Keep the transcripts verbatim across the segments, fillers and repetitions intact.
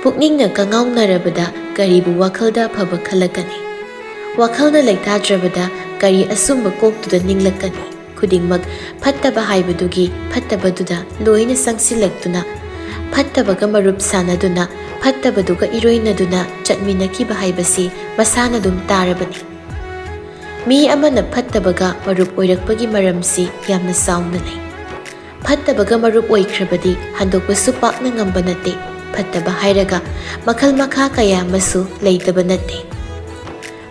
ꯄꯨꯛꯅꯤꯡꯅ ꯀꯉꯥꯎꯅꯔꯕꯗ ꯀꯔꯤꯕꯨ ꯋꯥꯈꯜꯗ ꯑꯐꯕ ꯈꯜꯂꯛꯀꯅꯤ? ꯋꯥꯈꯜꯅ ꯂꯩꯇꯥꯗ꯭ꯔꯕꯗ ꯀꯔꯤ ꯑꯆꯨꯝꯕ ꯀꯣꯛꯇꯨꯗ ꯅꯤꯡꯂꯛꯀꯅꯤ? ꯈꯨꯗꯤꯡꯃꯛ ꯐꯠꯇꯕ ꯍꯥꯏꯕꯗꯨꯒꯤ ꯐꯠꯇꯕꯗꯨꯗ ꯂꯣꯏꯅ ꯆꯪꯁꯤꯜꯂꯛꯇꯨꯅ, ꯐꯠꯇꯕꯒ ꯃꯔꯨꯞ ꯁꯥꯟꯅꯗꯨꯅ, ꯐꯠꯇꯕꯗꯨꯒ ꯏꯔꯣꯏꯅꯗꯨꯅ ꯆꯠꯃꯤꯟꯅꯈꯤꯕ ꯍꯥꯏꯕꯁꯤ ꯃꯁꯥꯅ ꯑꯗꯨꯝ ꯇꯥꯔꯕꯅꯤ꯫ ꯃꯤ ꯑꯃꯅ ꯐꯠꯇꯕꯒ ꯃꯔꯨꯞ ꯑꯣꯏꯔꯛꯄꯒꯤ ꯃꯔꯝꯁꯤ ꯌꯥꯝꯅ ꯆꯥꯎꯅ ꯂꯩ꯫ ꯐꯠꯇꯕꯒ ꯃꯔꯨꯞ ꯑꯣꯏꯈ꯭ꯔꯕꯗꯤ ꯍꯟꯗꯣꯛꯄꯁꯨ ꯄꯥꯛꯅ ꯉꯝꯕ ꯅꯠꯇꯦ꯫ ꯐꯠꯇꯕ ꯍꯥꯏꯔꯒ ꯃꯈꯜ ꯃꯈꯥ ꯀꯌꯥ ꯑꯃꯁꯨ ꯂꯩꯇꯕ ꯅꯠꯇꯦ꯫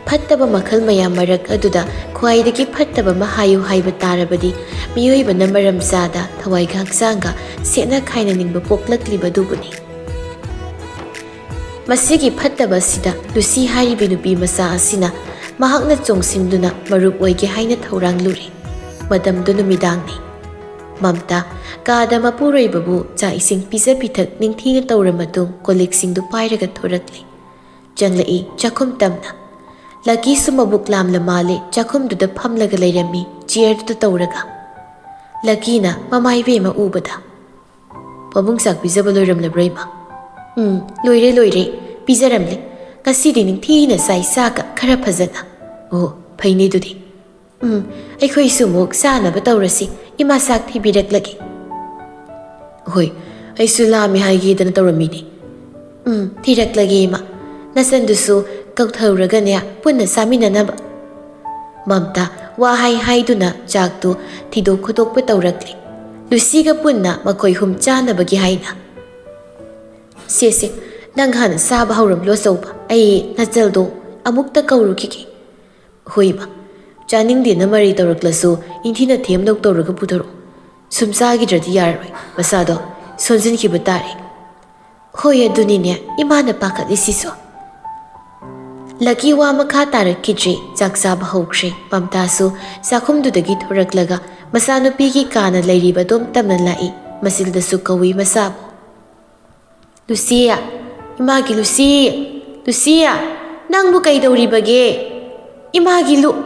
ꯐꯠꯇꯕ ꯃꯈꯜ ꯃꯌꯥꯝ ꯃꯔꯛ ꯑꯗꯨꯗ ꯈ꯭ꯋꯥꯏꯗꯒꯤ ꯐꯠꯇꯕ ꯑꯃ ꯍꯥꯏꯌꯨ ꯍꯥꯏꯕ ꯇꯥꯔꯕꯗꯤ, ꯃꯤꯑꯣꯏꯕꯅ ꯃꯔꯝ ꯆꯥꯗ ꯊꯋꯥꯏꯒ ꯍꯛꯆꯥꯡꯒ ꯁꯦꯠꯅ ꯈꯥꯏꯅꯅꯤꯡꯕ ꯄꯣꯛꯂꯛꯂꯤꯕꯗꯨꯕꯨꯅꯤ꯫ ꯃꯁꯤꯒꯤ ꯐꯠꯇꯕ ꯑꯁꯤꯗ ꯂꯨꯁꯤ ꯍꯥꯏꯔꯤꯕꯤ ꯅꯨꯄꯤ ꯃꯆꯥ ꯑꯁꯤꯅ ꯃꯍꯥꯛꯅ ꯆꯣꯡꯁꯤꯟꯗꯨꯅ ꯃꯔꯨꯞ ꯑꯣꯏꯒꯦ ꯍꯥꯏꯅ ꯊꯧꯔꯥꯡꯂꯨꯔꯦ꯫ ꯃꯇꯝꯗꯨ ꯅꯨꯃꯤꯗꯥꯡꯅꯤ꯫ ꯃꯝꯇꯥ ꯀꯥꯗ ꯃꯄꯨꯔꯣꯏꯕꯕꯨ ꯆꯥꯛ ꯏꯁꯤꯡ ꯄꯤꯖ ꯄꯤꯊꯛ ꯅꯤꯡꯊꯤꯅ ꯇꯧꯔ ꯃꯇꯨꯡ ꯀꯣꯜꯂꯤꯛꯁꯤꯡꯗꯨ ꯄꯥꯏꯔꯒ ꯊꯣꯔꯛꯂꯦ꯫ ꯆꯪꯂꯛꯏ ꯆꯥꯛꯈꯨꯝ ꯇꯝꯅ꯫ ꯂꯀꯤꯁꯨ ꯃꯕꯨꯛ ꯂꯥꯝꯂ ꯃꯥꯜꯂꯦ ꯆꯥꯛꯈꯨꯝꯗꯨꯗ ꯐꯝꯂꯒ ꯂꯩꯔꯝꯃꯤ ꯆꯤꯌꯔꯗꯨꯗ ꯇꯧꯔꯒ꯫ ꯂꯀꯤꯅ ꯃꯃꯥ ꯏꯕꯦꯝꯃ ꯎꯕꯗ, "ꯄꯥꯕꯨꯡ ꯆꯥꯛ ꯄꯤꯖꯕ ꯂꯣꯏꯔꯝꯂꯕ꯭ꯔꯥ ꯏꯃꯥ?" "ꯎꯝ, ꯂꯣꯏꯔꯦ, ꯂꯣꯏꯔꯦ꯫ ꯄꯤꯖꯔꯝꯂꯦ꯫ ꯉꯁꯤꯗꯤ ꯅꯤꯡꯊꯤꯅ ꯆꯥꯏ ꯆꯥꯛꯀ ꯈꯔ ꯐꯖꯅ꯫" "ꯑꯣ, ꯐꯩꯅꯦ ꯑꯗꯨꯗꯤ꯫" "ꯎꯝ, ꯑꯩꯈꯣꯏꯁꯨ ꯑꯃꯨꯛ ꯆꯥꯅꯕ ꯇꯧꯔꯁꯤ꯫ ꯏꯃꯥ ꯆꯥꯛ ꯊꯤꯕꯤꯔꯛꯂꯒꯦ꯫" "ꯍꯣꯏ, ꯑꯩꯁꯨ ꯂꯥꯝꯃꯦ ꯍꯥꯏꯒꯦꯗꯅ ꯇꯧꯔꯝꯃꯤꯅꯦ꯫" "ꯎꯝ, ꯊꯤꯔꯛꯂꯒꯦ ꯏꯃꯥ꯫ ꯅꯆꯟꯗꯨꯁꯨ ꯀꯧꯊꯧꯔꯒꯅꯦ ꯄꯨꯟꯅ ꯆꯥꯃꯤꯟꯅꯅꯕ꯫" ꯃꯝꯇꯥ ꯋꯥ ꯍꯥꯏ ꯍꯥꯏꯗꯨꯅ ꯆꯥꯛꯇꯨ ꯊꯤꯗꯣꯛ ꯈꯣꯠꯇꯣꯛꯄ ꯇꯧꯔꯛꯂꯦ꯫ ꯂꯨꯁꯤꯒ ꯄꯨꯟꯅ ꯃꯈꯣꯏ ꯍꯨꯝ ꯆꯥꯅꯕꯒꯤ ꯍꯥꯏꯅ꯫ "ꯁꯦ, ꯁꯦ, ꯅꯪ ꯍꯥꯟꯅ ꯆꯥꯕ ꯍꯧꯔꯝꯂꯣ ꯑꯆꯧꯕ꯫ ꯑꯩ ꯅꯆꯜꯗꯣ ꯑꯃꯨꯛꯇ ꯀꯧꯔꯨꯈꯤꯒꯦ꯫" "ꯍꯣꯏ ꯏꯃꯥ, ꯆꯥꯅꯤꯡꯗꯦꯅ ꯃꯔꯩ ꯇꯧꯔꯛꯂꯁꯨ ꯏꯟꯊꯤꯅ ꯊꯦꯝꯗꯧ ꯇꯧꯔꯒ ꯄꯨꯊꯔꯛꯑꯣ꯫ ꯁꯨꯝ ꯆꯥꯈꯤꯗ꯭ꯔꯗꯤ ꯌꯥꯔꯔꯣꯏ, ꯃꯁꯥꯗꯣ ꯁꯣꯟꯖꯤꯟꯈꯤꯕ ꯇꯥꯔꯦ꯫" "ꯍꯣꯏ ꯑꯗꯨꯅꯤꯅꯦ, ꯏꯃꯥꯅ ꯄꯥꯈꯠꯂꯤꯁꯤꯁꯨ꯫" ꯂꯀꯤ ꯋꯥ ꯃꯈꯥ ꯇꯥꯔꯛꯈꯤꯗ꯭ꯔꯦ꯫ ꯆꯥꯛ ꯆꯥꯕ ꯍꯧꯈ꯭ꯔꯦ꯫ ꯃꯝꯇꯥꯁꯨ ꯆꯥꯛꯈꯨꯝꯗꯨꯗꯒꯤ ꯊꯣꯔꯛꯂꯒ ꯃꯆꯥꯅꯨꯄꯤꯒꯤ ꯀꯥꯅ ꯂꯩꯔꯤꯕ ꯑꯗꯣꯝ ꯇꯝꯅ ꯂꯥꯛꯏ꯫ ꯃꯆꯤꯜꯗꯁꯨ ꯀꯧꯏ ꯃꯆꯥꯕꯨ꯫ "ꯂꯨꯁꯤ! ꯏꯃꯥꯒꯤ ꯂꯨꯁꯤ! ꯂꯨꯁꯤ! ꯅꯪꯕꯨ ꯀꯩꯗꯧꯔꯤꯕꯒꯦ? ꯏꯃꯥꯒꯤ ꯂꯨ-"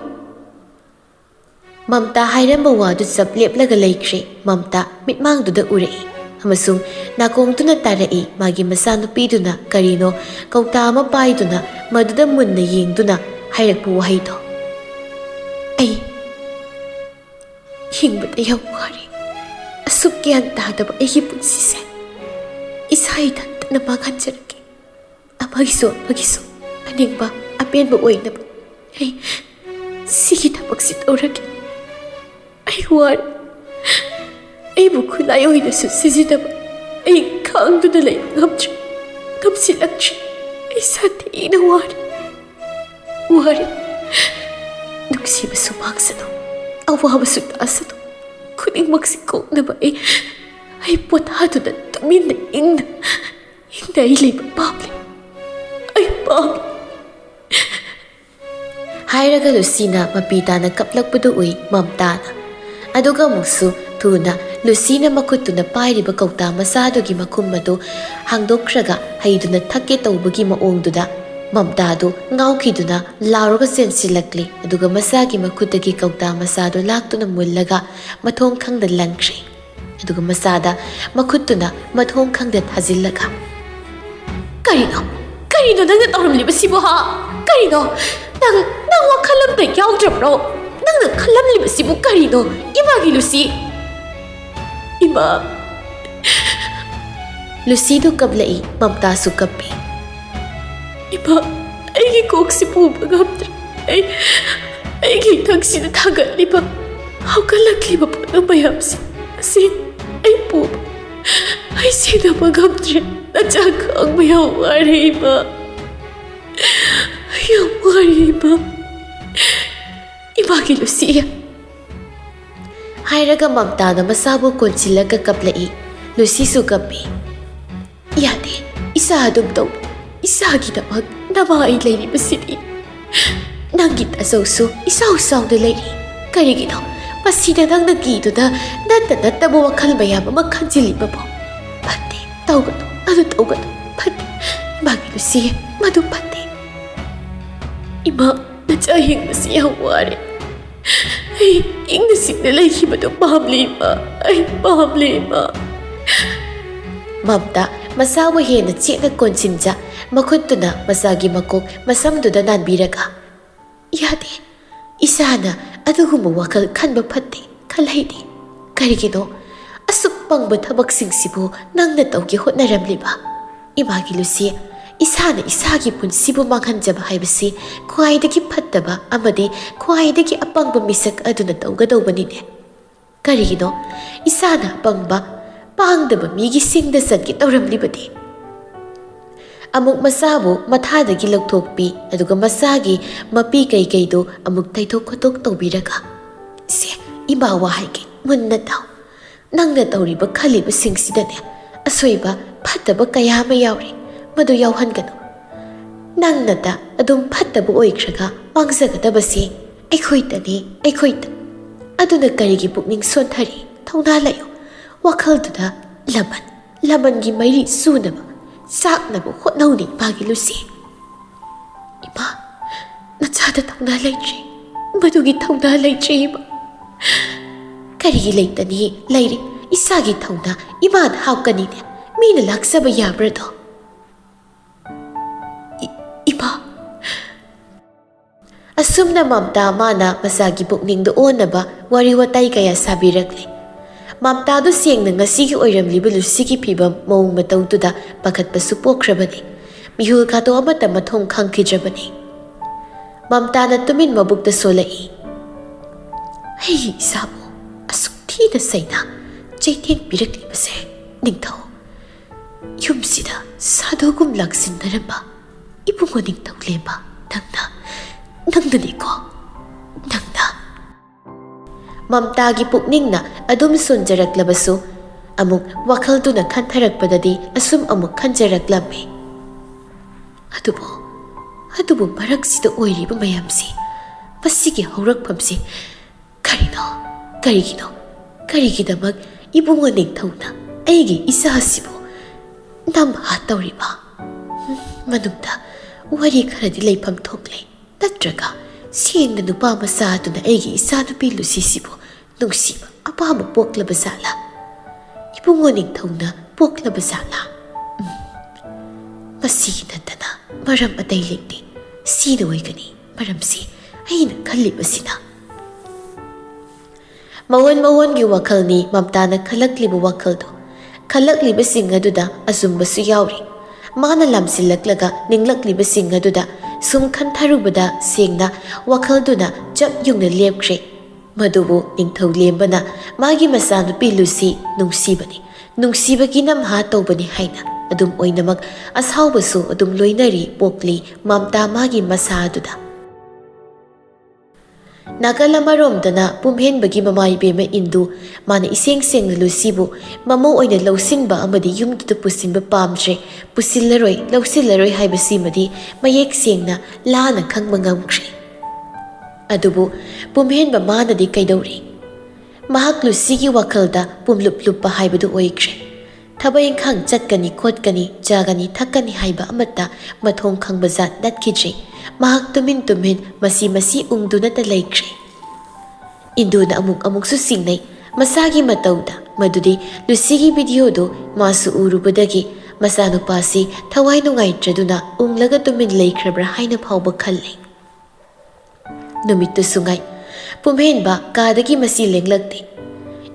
ꯃꯝꯇꯥ ꯍꯥꯏꯔꯝꯕ ꯋꯥꯗꯨ ꯆꯞ ꯂꯦꯞꯂꯒ ꯂꯩꯈ꯭ꯔꯦ꯫ ꯃꯝꯇꯥ ꯃꯤꯠꯃꯥꯡꯗꯨꯗ ꯎꯔꯛꯏ꯫ ꯑꯃꯁꯨꯡ ꯅꯥꯀꯣꯡꯗꯨꯅ ꯇꯥꯔꯛꯏ ꯃꯥꯒꯤ ꯃꯆꯥꯅꯨꯄꯤꯗꯨꯅ ꯀꯔꯤꯅꯣ ꯀꯧꯇꯥ ꯑꯃ ꯄꯥꯏꯗꯨꯅ ꯃꯗꯨꯗ ꯃꯨꯟꯅ ꯌꯦꯡꯗꯨꯅ ꯍꯥꯏꯔꯛꯄ ꯋꯥꯍꯩꯗꯣ꯫ "ꯑꯩ ꯍꯤꯡꯕꯗ ꯌꯥꯝ ꯋꯥꯔꯦ꯫ ꯑꯁꯨꯛ ꯒ꯭ꯌꯥꯟ ꯇꯥꯗꯕ ꯑꯩꯒꯤ ꯄꯨꯟꯁꯤꯁꯦ ꯏꯁꯥ ꯏꯊꯟꯇꯅ ꯃꯥꯡꯍꯟꯖꯔꯒꯦ꯫ ꯑꯃꯒꯤꯁꯨ ꯑꯃꯒꯤꯁꯨ ꯑꯅꯤꯡꯕ ꯑꯄꯦꯟꯕ ꯑꯣꯏꯅꯕ ꯑꯩ ꯁꯤꯒꯤ ꯊꯕꯛꯁꯤ ꯇꯧꯔꯒꯦ꯫ ꯑꯩ ꯋꯥꯔꯦ꯫ ꯑꯩꯕꯨ ꯈꯨꯠꯂꯥꯏ ꯑꯣꯏꯅꯁꯨ ꯁꯤꯖꯤꯟꯅꯕ ꯑꯩ ꯈꯥꯡꯗꯨꯅ ꯂꯩꯕ ꯉꯝꯗ꯭ꯔꯦ, ꯉꯝꯁꯤꯜꯂꯛꯇ꯭ꯔꯦ꯫ ꯑꯩ ꯁꯥꯊꯤꯅ ꯋꯥꯔꯦ, ꯋꯥꯔꯦ꯫ ꯅꯨꯡꯁꯤꯕꯁꯨ ꯃꯥꯡꯁꯅꯨ, ꯑꯋꯥꯕꯁꯨ ꯇꯥꯁꯅꯨ, ꯈꯨꯗꯤꯡꯃꯛꯁꯤ ꯀꯣꯛꯅꯕ ꯑꯩ, ꯑꯩ ꯄꯣꯊꯥꯗꯨꯅ ꯇꯨꯃꯤꯟꯅ ꯏꯪꯅ, ꯏꯪꯅ ꯑꯩ ꯂꯩꯕ ꯄꯥꯝꯂꯦ꯫ ꯑꯩ ꯄꯥꯝꯂꯦ꯫" ꯍꯥꯏꯔꯒ ꯂꯨꯁꯤꯅ ꯃꯄꯤ ꯇꯥꯅ ꯀꯞꯂꯛꯄꯗꯨ ꯎꯏ ꯃꯝꯇꯥꯅ꯫ ꯑꯗꯨꯒ ꯑꯃꯨꯛꯁꯨ ꯊꯨꯅ ꯂꯨꯁꯤꯅ ꯃꯈꯨꯠꯇꯨꯅ ꯄꯥꯏꯔꯤꯕ ꯀꯧꯇꯥ ꯃꯆꯥꯗꯨꯒꯤ ꯃꯈꯨꯝ ꯑꯗꯨ ꯍꯥꯡꯗꯣꯛꯈ꯭ꯔꯒ ꯍꯩꯗꯨꯅ ꯊꯛꯀꯦ ꯇꯧꯕꯒꯤ ꯃꯑꯣꯡꯗꯨꯗ ꯃꯝꯇꯥꯗꯨ ꯉꯥꯎꯈꯤꯗꯨꯅ ꯂꯥꯎꯔꯒ ꯆꯦꯟꯁꯤꯜꯂꯛꯂꯦ꯫ ꯑꯗꯨꯒ ꯃꯆꯥꯒꯤ ꯃꯈꯨꯠꯇꯒꯤ ꯀꯧꯇꯥ ꯃꯆꯥꯗꯨ ꯂꯥꯛꯇꯨꯅ ꯃꯨꯜꯂꯒ ꯃꯊꯣꯡ ꯈꯪꯗ ꯂꯪꯈ꯭ꯔꯦ꯫ ꯑꯗꯨꯒ ꯃꯆꯥꯗ ꯃꯈꯨꯠꯇꯨꯅ ꯃꯊꯣꯡ ꯈꯪꯗ ꯊꯥꯖꯤꯜꯂꯒ, "ꯀꯔꯤꯅꯣ? ꯀꯔꯤꯅꯣ ꯅꯪꯅ ꯇꯧꯔꯝꯂꯤꯕꯁꯤꯕꯨ, ꯍꯥ? ꯀꯔꯤꯅꯣ? ꯅꯪ, ꯅꯪ ꯋꯥꯈꯜ ꯑꯃꯗ ꯌꯥꯎꯗ꯭ꯔꯕ꯭ꯔꯣ? ꯅꯪꯅ ꯈꯜꯂꯝꯂꯤꯕꯁꯤꯕꯨ ꯀꯔꯤꯅꯣ? ꯏꯃꯥꯒꯤ ꯂꯨꯁꯤ!" "ꯏꯃꯥ!" ꯂꯨꯁꯤꯗꯨ ꯀꯞꯂꯛꯏ, ꯃꯝꯇꯥꯁꯨ ꯀꯞꯄꯤ꯫ "ꯏꯃꯥ, ꯑꯩꯒꯤ ꯀꯣꯛꯁꯤ ꯄꯨꯕ ꯉꯝꯗ꯭ꯔꯦ꯫ ꯑꯩ, ꯑꯩꯒꯤ ꯏꯊꯛꯁꯤꯗ ꯊꯥꯡꯒꯠꯂꯤꯕ, ꯍꯧꯒꯠꯂꯛꯂꯤꯕ ꯄꯣꯠꯂꯨꯝ ꯃꯌꯥꯝꯁꯤ, ꯑꯁꯤ ꯑꯩ ꯄꯨꯕ, ꯑꯩ ꯁꯦꯟꯅꯕ ꯉꯝꯗ꯭ꯔꯦ꯫ ꯅꯆꯥ ꯈꯥꯡꯕ ꯌꯥꯝ ꯋꯥꯔꯦ, ꯏꯃꯥ꯫ ꯌꯥꯝ ꯋꯥꯔꯦ, ꯏꯃꯥ꯫ ꯏꯃꯥꯒꯤ ꯂꯨꯁꯤ!" ꯍꯥꯏꯔꯒ ꯃꯝꯇꯥꯅ ꯃꯁꯥꯕꯨ ꯀꯣꯟꯁꯤꯜꯂꯒ ꯀꯞꯂꯛꯏ꯫ ꯂꯨꯁꯤꯁꯨ ꯀꯞꯄꯤ꯫ "ꯌꯥꯗꯦ, ꯏꯆꯥ ꯑꯗꯨꯝ ꯇꯧ꯫ ꯏꯆꯥꯒꯤꯗꯃꯛ ꯅꯃꯥ ꯑꯩ ꯂꯩꯔꯤꯕꯁꯤꯗꯤ꯫ ꯅꯪꯒꯤ ꯇꯥꯆꯧꯁꯨ ꯏꯆꯥꯎ ꯆꯥꯎꯅ ꯂꯩꯔꯤ꯫ ꯀꯔꯤꯒꯤꯅꯣ ꯃꯁꯤꯗ ꯅꯪꯅ ꯀꯤꯗꯨꯅ ꯅꯠꯇ ꯅꯠꯇꯕ ꯋꯥꯈꯜ ꯃꯌꯥꯝ ꯑꯃ ꯈꯟꯖꯤꯜꯂꯤꯕꯕꯨ? ꯐꯠꯇꯦ, ꯇꯧꯒꯅꯨ, ꯑꯗꯨ ꯇꯧꯒꯅꯨ꯫ ꯐꯠꯇꯦ, ꯏꯃꯥꯒꯤ ꯂꯨꯁꯤ, ꯃꯗꯨ ꯐꯠꯇꯦ꯫ ꯏꯃꯥ, ꯅꯆꯥ ꯌꯦꯡꯕꯁꯤ ꯌꯥꯝ ꯋꯥꯔꯦ꯫ ꯑꯩ ꯏꯪꯅ ꯆꯤꯛꯅ ꯂꯩꯈꯤꯕꯗꯨ ꯄꯥꯝꯂꯦ, ꯏꯃꯥ꯫ ꯑꯩ ꯄꯥꯝꯂꯦ, ꯏꯃꯥ꯫ ꯃꯝꯇꯥ ꯃꯆꯥꯕꯨ ꯍꯦꯟꯅ ꯆꯦꯠꯅ ꯀꯣꯟꯁꯤꯟꯖ, ꯃꯈꯨꯠꯇꯨꯅ ꯃꯆꯥꯒꯤ ꯃꯀꯣꯛ ꯃꯁꯝꯗꯨꯗ ꯅꯥꯟꯕꯤꯔꯒ, "ꯌꯥꯗꯦ, ꯏꯁꯥꯅ ꯑꯗꯨꯒꯨꯝꯕ ꯋꯥꯈꯜ ꯈꯟꯕ ꯐꯠꯇꯦ, ꯈꯜꯍꯩꯗꯦ꯫ ꯀꯔꯤꯒꯤꯅꯣ ꯑꯁꯨꯛ ꯄꯪꯕ ꯊꯕꯛꯁꯤꯡꯁꯤꯕꯨ ꯅꯪꯅ ꯇꯧꯒꯦ ꯍꯣꯠꯅꯔꯝꯂꯤꯕ?" ꯏꯃꯥꯒꯤ ꯂꯨꯁꯤ, ꯏꯁꯥꯅ ꯏꯁꯥꯒꯤ ꯄꯨꯟꯁꯤꯕꯨ ꯃꯥꯡꯍꯟꯖꯕ ꯍꯥꯏꯕꯁꯤ ꯈ꯭ꯋꯥꯏꯗꯒꯤ ꯐꯠꯇꯕ ꯑꯃꯗꯤ ꯈ꯭ꯋꯥꯏꯗꯒꯤ ꯑꯄꯪꯕ ꯃꯤꯁꯛ ꯑꯗꯨꯅ ꯇꯧꯒꯗꯧꯕꯅꯤꯅꯦ꯫ ꯀꯔꯤꯒꯤꯅꯣ ꯏꯁꯥꯅ ꯑꯄꯪꯕ, ꯄꯥꯡꯗꯕ ꯃꯤꯒꯤ ꯁꯤꯡꯗ ꯆꯠꯀꯦ ꯇꯧꯔꯝꯂꯤꯕꯗꯤ? ꯑꯃꯨꯛ ꯃꯆꯥꯕꯨ ꯃꯊꯥꯗꯒꯤ ꯂꯧꯊꯣꯛꯄꯤ, ꯑꯗꯨꯒ ꯃꯆꯥꯒꯤ ꯃꯄꯤ ꯀꯩꯀꯩꯗꯨ ꯑꯃꯨꯛ ꯇꯩꯊꯣꯛ ꯈꯣꯠꯇꯣꯛ ꯇꯧꯕꯤꯔꯒ, "ꯁꯦ, ꯏꯃꯥ ꯋꯥ ꯍꯥꯏꯒꯦ, ꯃꯨꯟꯅ ꯇꯥꯎ꯫ ꯅꯪꯅ ꯇꯧꯔꯤꯕ ꯈꯜꯂꯤꯕꯁꯤꯡꯁꯤꯗꯅꯦ, ꯑꯁꯣꯏꯕ ꯐꯠꯇꯕ ꯀꯌꯥ ꯑꯃ ꯌꯥꯎꯔꯤ꯫ ꯃꯗꯨ ꯌꯥꯎꯍꯟꯒꯅꯨ꯫ ꯅꯪꯅꯇ ꯑꯗꯨꯝ ꯐꯠꯇꯕ ꯑꯣꯏꯈ꯭ꯔꯒ ꯃꯥꯡꯖꯒꯗꯕꯁꯦ ꯑꯩꯈꯣꯏꯇꯅꯤ, ꯑꯩꯈꯣꯏꯇ꯫ ꯑꯗꯨꯅ ꯀꯔꯤꯒꯤ ꯄꯨꯛꯅꯤꯡ ꯁꯣꯟꯊꯔꯤ? ꯊꯧꯅꯥ ꯂꯩꯌꯨ꯫ ꯋꯥꯈꯜꯗꯨꯗ ꯂꯃꯟ, ꯂꯃꯟꯒꯤ ꯃꯩꯔꯤ ꯆꯨꯅꯕ, ꯆꯥꯛꯅꯕ ꯍꯣꯠꯅꯧꯅꯦ, ꯏꯃꯥꯒꯤ ꯂꯨꯁꯤ꯫" "ꯏꯃꯥ, ꯅꯆꯥꯗ ꯊꯧꯅꯥ ꯂꯩꯇ꯭ꯔꯦ꯫ ꯃꯗꯨꯒꯤ ꯊꯧꯅꯥ ꯂꯩꯇ꯭ꯔꯦ, ꯏꯃꯥ꯫ ꯀꯔꯤꯒꯤ ꯂꯩꯇꯅꯤ? ꯂꯩꯔꯤ꯫ ꯏꯁꯥꯒꯤ ꯊꯧꯅꯥ ꯏꯃꯥꯅ ꯍꯥꯞꯀꯅꯤꯅꯦ꯫ ꯃꯤꯅ ꯂꯥꯛꯆꯕ ꯌꯥꯕ꯭ꯔꯗꯣ?" "ꯏ-, ꯏꯃꯥ꯫" ꯑꯁꯨꯝꯅ ꯃꯝꯇꯥ ꯃꯥꯅ ꯃꯆꯥꯒꯤ ꯄꯨꯛꯅꯤꯡꯗ ꯑꯣꯟꯅꯕ ꯋꯥꯔꯤ ꯋꯥꯇꯥꯏ ꯀꯌꯥ ꯁꯥꯕꯤꯔꯛꯂꯦ꯫ ꯃꯝꯇꯥꯗꯨ ꯁꯦꯡꯅ ꯉꯁꯤꯒꯤ ꯑꯣꯏꯔꯝꯂꯤꯕ ꯂꯨꯁꯤꯒꯤ ꯐꯤꯕꯝ ꯃꯑꯣꯡ ꯃꯇꯧꯗꯨꯗ ꯄꯥꯈꯠꯄꯁꯨ ꯄꯣꯛꯈ꯭ꯔꯕꯅꯤ꯫ ꯃꯤꯍꯨꯜ ꯀꯥꯗꯣ ꯑꯃꯠꯇ ꯃꯊꯣꯡ ꯈꯪꯈꯤꯗ꯭ꯔꯕꯅꯤ꯫ ꯃꯝꯇꯥꯅ ꯇꯨꯃꯤꯟ ꯃꯕꯨꯛꯇ ꯁꯣꯜꯂꯛꯏ꯫ "ꯑꯩꯒꯤ ꯏꯆꯥꯕꯨ ꯑꯁꯨꯛ ꯊꯤꯅ ꯆꯩꯅ ꯆꯩꯊꯦꯡ ꯄꯤꯔꯛꯂꯤꯕꯁꯦ, ꯅꯤꯡꯊꯧ, ꯌꯨꯝꯁꯤꯗ ꯁꯥꯗꯨꯒꯨꯝ ꯂꯥꯛꯁꯤꯟꯅꯔꯝꯕ ꯏꯕꯨꯡꯉꯣ ꯅꯤꯡꯊꯧꯂꯦꯝꯕ, ꯅꯪꯅ, ꯅꯪꯅꯅꯤꯀꯣ, ꯅꯪꯅ꯫" ꯃꯝꯇꯥꯒꯤ ꯄꯨꯛꯅꯤꯡꯅ ꯑꯗꯨꯝ ꯁꯣꯟꯖꯔꯛꯂꯕꯁꯨ, ꯑꯃꯨꯛ ꯋꯥꯈꯜꯗꯨꯅ ꯈꯟꯊꯔꯛꯄꯗꯗꯤ ꯑꯁꯨꯝ ꯑꯃꯨꯛ ꯈꯟꯖꯔꯛꯂꯝꯃꯤ꯫ "ꯑꯗꯨꯕꯨ, ꯑꯗꯨꯕꯨ ꯃꯔꯛꯁꯤꯗ ꯑꯣꯏꯔꯤꯕ ꯃꯌꯥꯝꯁꯤ, ꯃꯁꯤꯒꯤ ꯍꯧꯔꯛꯐꯝꯁꯤ ꯀꯔꯤꯅꯣ? ꯀꯔꯤꯒꯤꯅꯣ? ꯀꯔꯤꯒꯤꯗꯃꯛ ꯏꯕꯨꯡꯉꯣ ꯅꯤꯡꯊꯧꯅ ꯑꯩꯒꯤ ꯏꯆꯥꯁꯤꯕꯨ ꯅꯝꯍꯥ ꯇꯧꯔꯤꯕ? ꯃꯅꯨꯡꯗ ꯋꯥꯔꯤ ꯈꯔꯗꯤ ꯂꯩꯐꯝ ꯊꯣꯛꯂꯦ꯫ ꯅꯠꯇ꯭ꯔꯒ ꯁꯦꯡꯅ ꯅꯨꯄꯥ ꯃꯆꯥ ꯑꯗꯨꯅ ꯑꯩꯒꯤ ꯏꯆꯥꯅꯨꯄꯤ ꯂꯨꯁꯤꯁꯤꯕꯨ ꯅꯨꯡꯁꯤꯕ ꯑꯄꯥꯝꯕ ꯄꯣꯛꯂꯕ ꯖꯥꯠꯂꯥ? ꯏꯕꯨꯡꯉꯣ ꯅꯤꯡꯊꯧꯅ ꯄꯣꯛꯂꯕ ꯖꯥꯠꯂꯥ? ꯎꯝ, ꯃꯁꯤꯒꯤ ꯅꯠꯇꯅ ꯃꯔꯝ ꯑꯇꯩ ꯂꯩꯇꯦ꯫ ꯁꯤꯗ ꯑꯣꯏꯒꯅꯤ ꯃꯔꯝꯁꯤ ꯑꯩꯅ ꯈꯜꯂꯤꯕꯁꯤꯅ꯫ ꯃꯑꯣꯟ ꯃꯑꯣꯟꯒꯤ ꯋꯥꯈꯜꯅꯤ ꯃꯝꯇꯥꯅ ꯈꯜꯂꯛꯂꯤꯕ ꯋꯥꯈꯜꯗꯣ꯫ ꯈꯜꯂꯛꯂꯤꯕꯁꯤꯡ ꯑꯗꯨꯗ ꯑꯆꯨꯝꯕꯁꯨ ꯌꯥꯎꯔꯤ꯫ ꯃꯥꯅ ꯂꯥꯝꯁꯤꯜꯂꯛꯂꯒ ꯅꯤꯡꯂꯛꯂꯤꯕꯁꯤꯡ ꯑꯗꯨꯗ ꯁꯨꯝ ꯈꯟꯊꯔꯨꯕꯗ ꯁꯦꯡꯅ ꯋꯥꯈꯜꯗꯨꯅ ꯆꯞ ꯌꯨꯡꯅ ꯂꯦꯞꯈ꯭ꯔꯦ꯫ ꯃꯗꯨꯕꯨ ꯅꯤꯡꯊꯧ ꯂꯦꯝꯕꯅ ꯃꯥꯒꯤ ꯃꯆꯥꯅꯨꯄꯤ ꯂꯨꯁꯤ ꯅꯨꯡꯁꯤꯕꯅꯤ, ꯅꯨꯡꯁꯤꯕꯒꯤ ꯅꯝꯍꯥ ꯇꯧꯕꯅꯤ ꯍꯥꯏꯅ ꯑꯗꯨꯝ ꯑꯣꯏꯅꯃꯛ ꯑꯁꯥꯎꯕꯁꯨ ꯑꯗꯨꯝ ꯂꯣꯏꯅꯔꯤ ꯄꯣꯛꯂꯤ ꯃꯝꯇꯥ ꯃꯥꯒꯤ ꯃꯁꯥ ꯑꯗꯨꯗ꯫ ꯅꯥꯀꯜ ꯑꯃꯔꯣꯝꯗꯅ ꯄꯨꯝꯍꯦꯟꯕꯒꯤ ꯃꯃꯥ ꯏꯕꯦꯝꯃ ꯏꯟꯗꯨ, ꯃꯥꯅ ꯏꯁꯦꯡ ꯁꯦꯡꯅ ꯂꯨꯁꯤꯕꯨ ꯃꯃꯧ ꯑꯣꯏꯅ ꯂꯧꯁꯤꯟꯕ ꯑꯃꯗꯤ ꯌꯨꯝꯗꯨꯗ ꯄꯨꯁꯤꯟꯕ ꯄꯥꯝꯗ꯭ꯔꯦ, ꯄꯨꯁꯤꯜꯂꯔꯣꯏ, ꯂꯧꯁꯤꯜꯂꯔꯣꯏ ꯍꯥꯏꯕꯁꯤꯃꯗꯤ ꯃꯌꯦꯛ ꯁꯦꯡꯅ ꯂꯥꯅ ꯈꯪꯕ ꯉꯝꯈ꯭ꯔꯦ꯫ ꯑꯗꯨꯕꯨ ꯄꯨꯝꯍꯦꯟꯕ ꯃꯥꯅꯗꯤ ꯀꯩꯗꯧꯔꯤ? ꯃꯍꯥꯛ ꯂꯨꯁꯤꯒꯤ ꯋꯥꯈꯜꯗ ꯄꯨꯝꯂꯨꯞ ꯂꯨꯞꯄ ꯍꯥꯏꯕꯗꯨ ꯑꯣꯏꯈ꯭ꯔꯦ꯫ ꯊꯕꯛ ꯏꯪꯈꯥꯡ ꯆꯠꯀꯅꯤ ꯈꯣꯠꯀꯅꯤ, ꯆꯥꯒꯅꯤ ꯊꯛꯀꯅꯤ ꯍꯥꯏꯕ ꯑꯃꯠꯇ ꯃꯊꯣꯡ ꯈꯪꯕ ꯖꯥꯠ ꯅꯠꯈꯤꯗ꯭ꯔꯦ꯫ ꯃꯍꯥꯛ ꯇꯨꯃꯤꯟ ꯇꯨꯃꯤꯟ ꯃꯁꯤ ꯃꯁꯤ ꯎꯪꯗꯨꯅꯇ ꯂꯩꯈ꯭ꯔꯦ꯫ ꯏꯟꯗꯨꯅ ꯑꯃꯨꯛ ꯑꯃꯨꯛꯁꯨ ꯆꯤꯡꯅꯩ꯫ ꯃꯁꯥꯒꯤ ꯃꯇꯧꯗ ꯃꯗꯨꯗꯤ ꯂꯨꯁꯤꯒꯤ ꯚꯤꯗꯤꯑꯣꯗꯨ ꯃꯥꯁꯨ ꯎꯔꯨꯕꯗꯒꯤ ꯃꯆꯥꯅꯨꯄꯥꯁꯤ ꯊꯋꯥꯏ ꯅꯨꯡꯉꯥꯏꯇ꯭ꯔꯗꯨꯅ ꯎꯪꯂꯒ ꯇꯨꯃꯤꯟ ꯂꯩꯈ꯭ꯔꯕ꯭ꯔꯥ ꯍꯥꯏꯅ ꯐꯥꯎꯕ ꯈꯜꯂꯦ꯫ ꯅꯨꯃꯤꯠꯇꯨꯁꯨ ꯉꯥꯏ꯫ ꯄꯨꯝꯍꯦꯟꯕ ꯀꯥꯗꯒꯤ ꯃꯁꯤ ꯂꯦꯡꯂꯛꯇꯦ꯫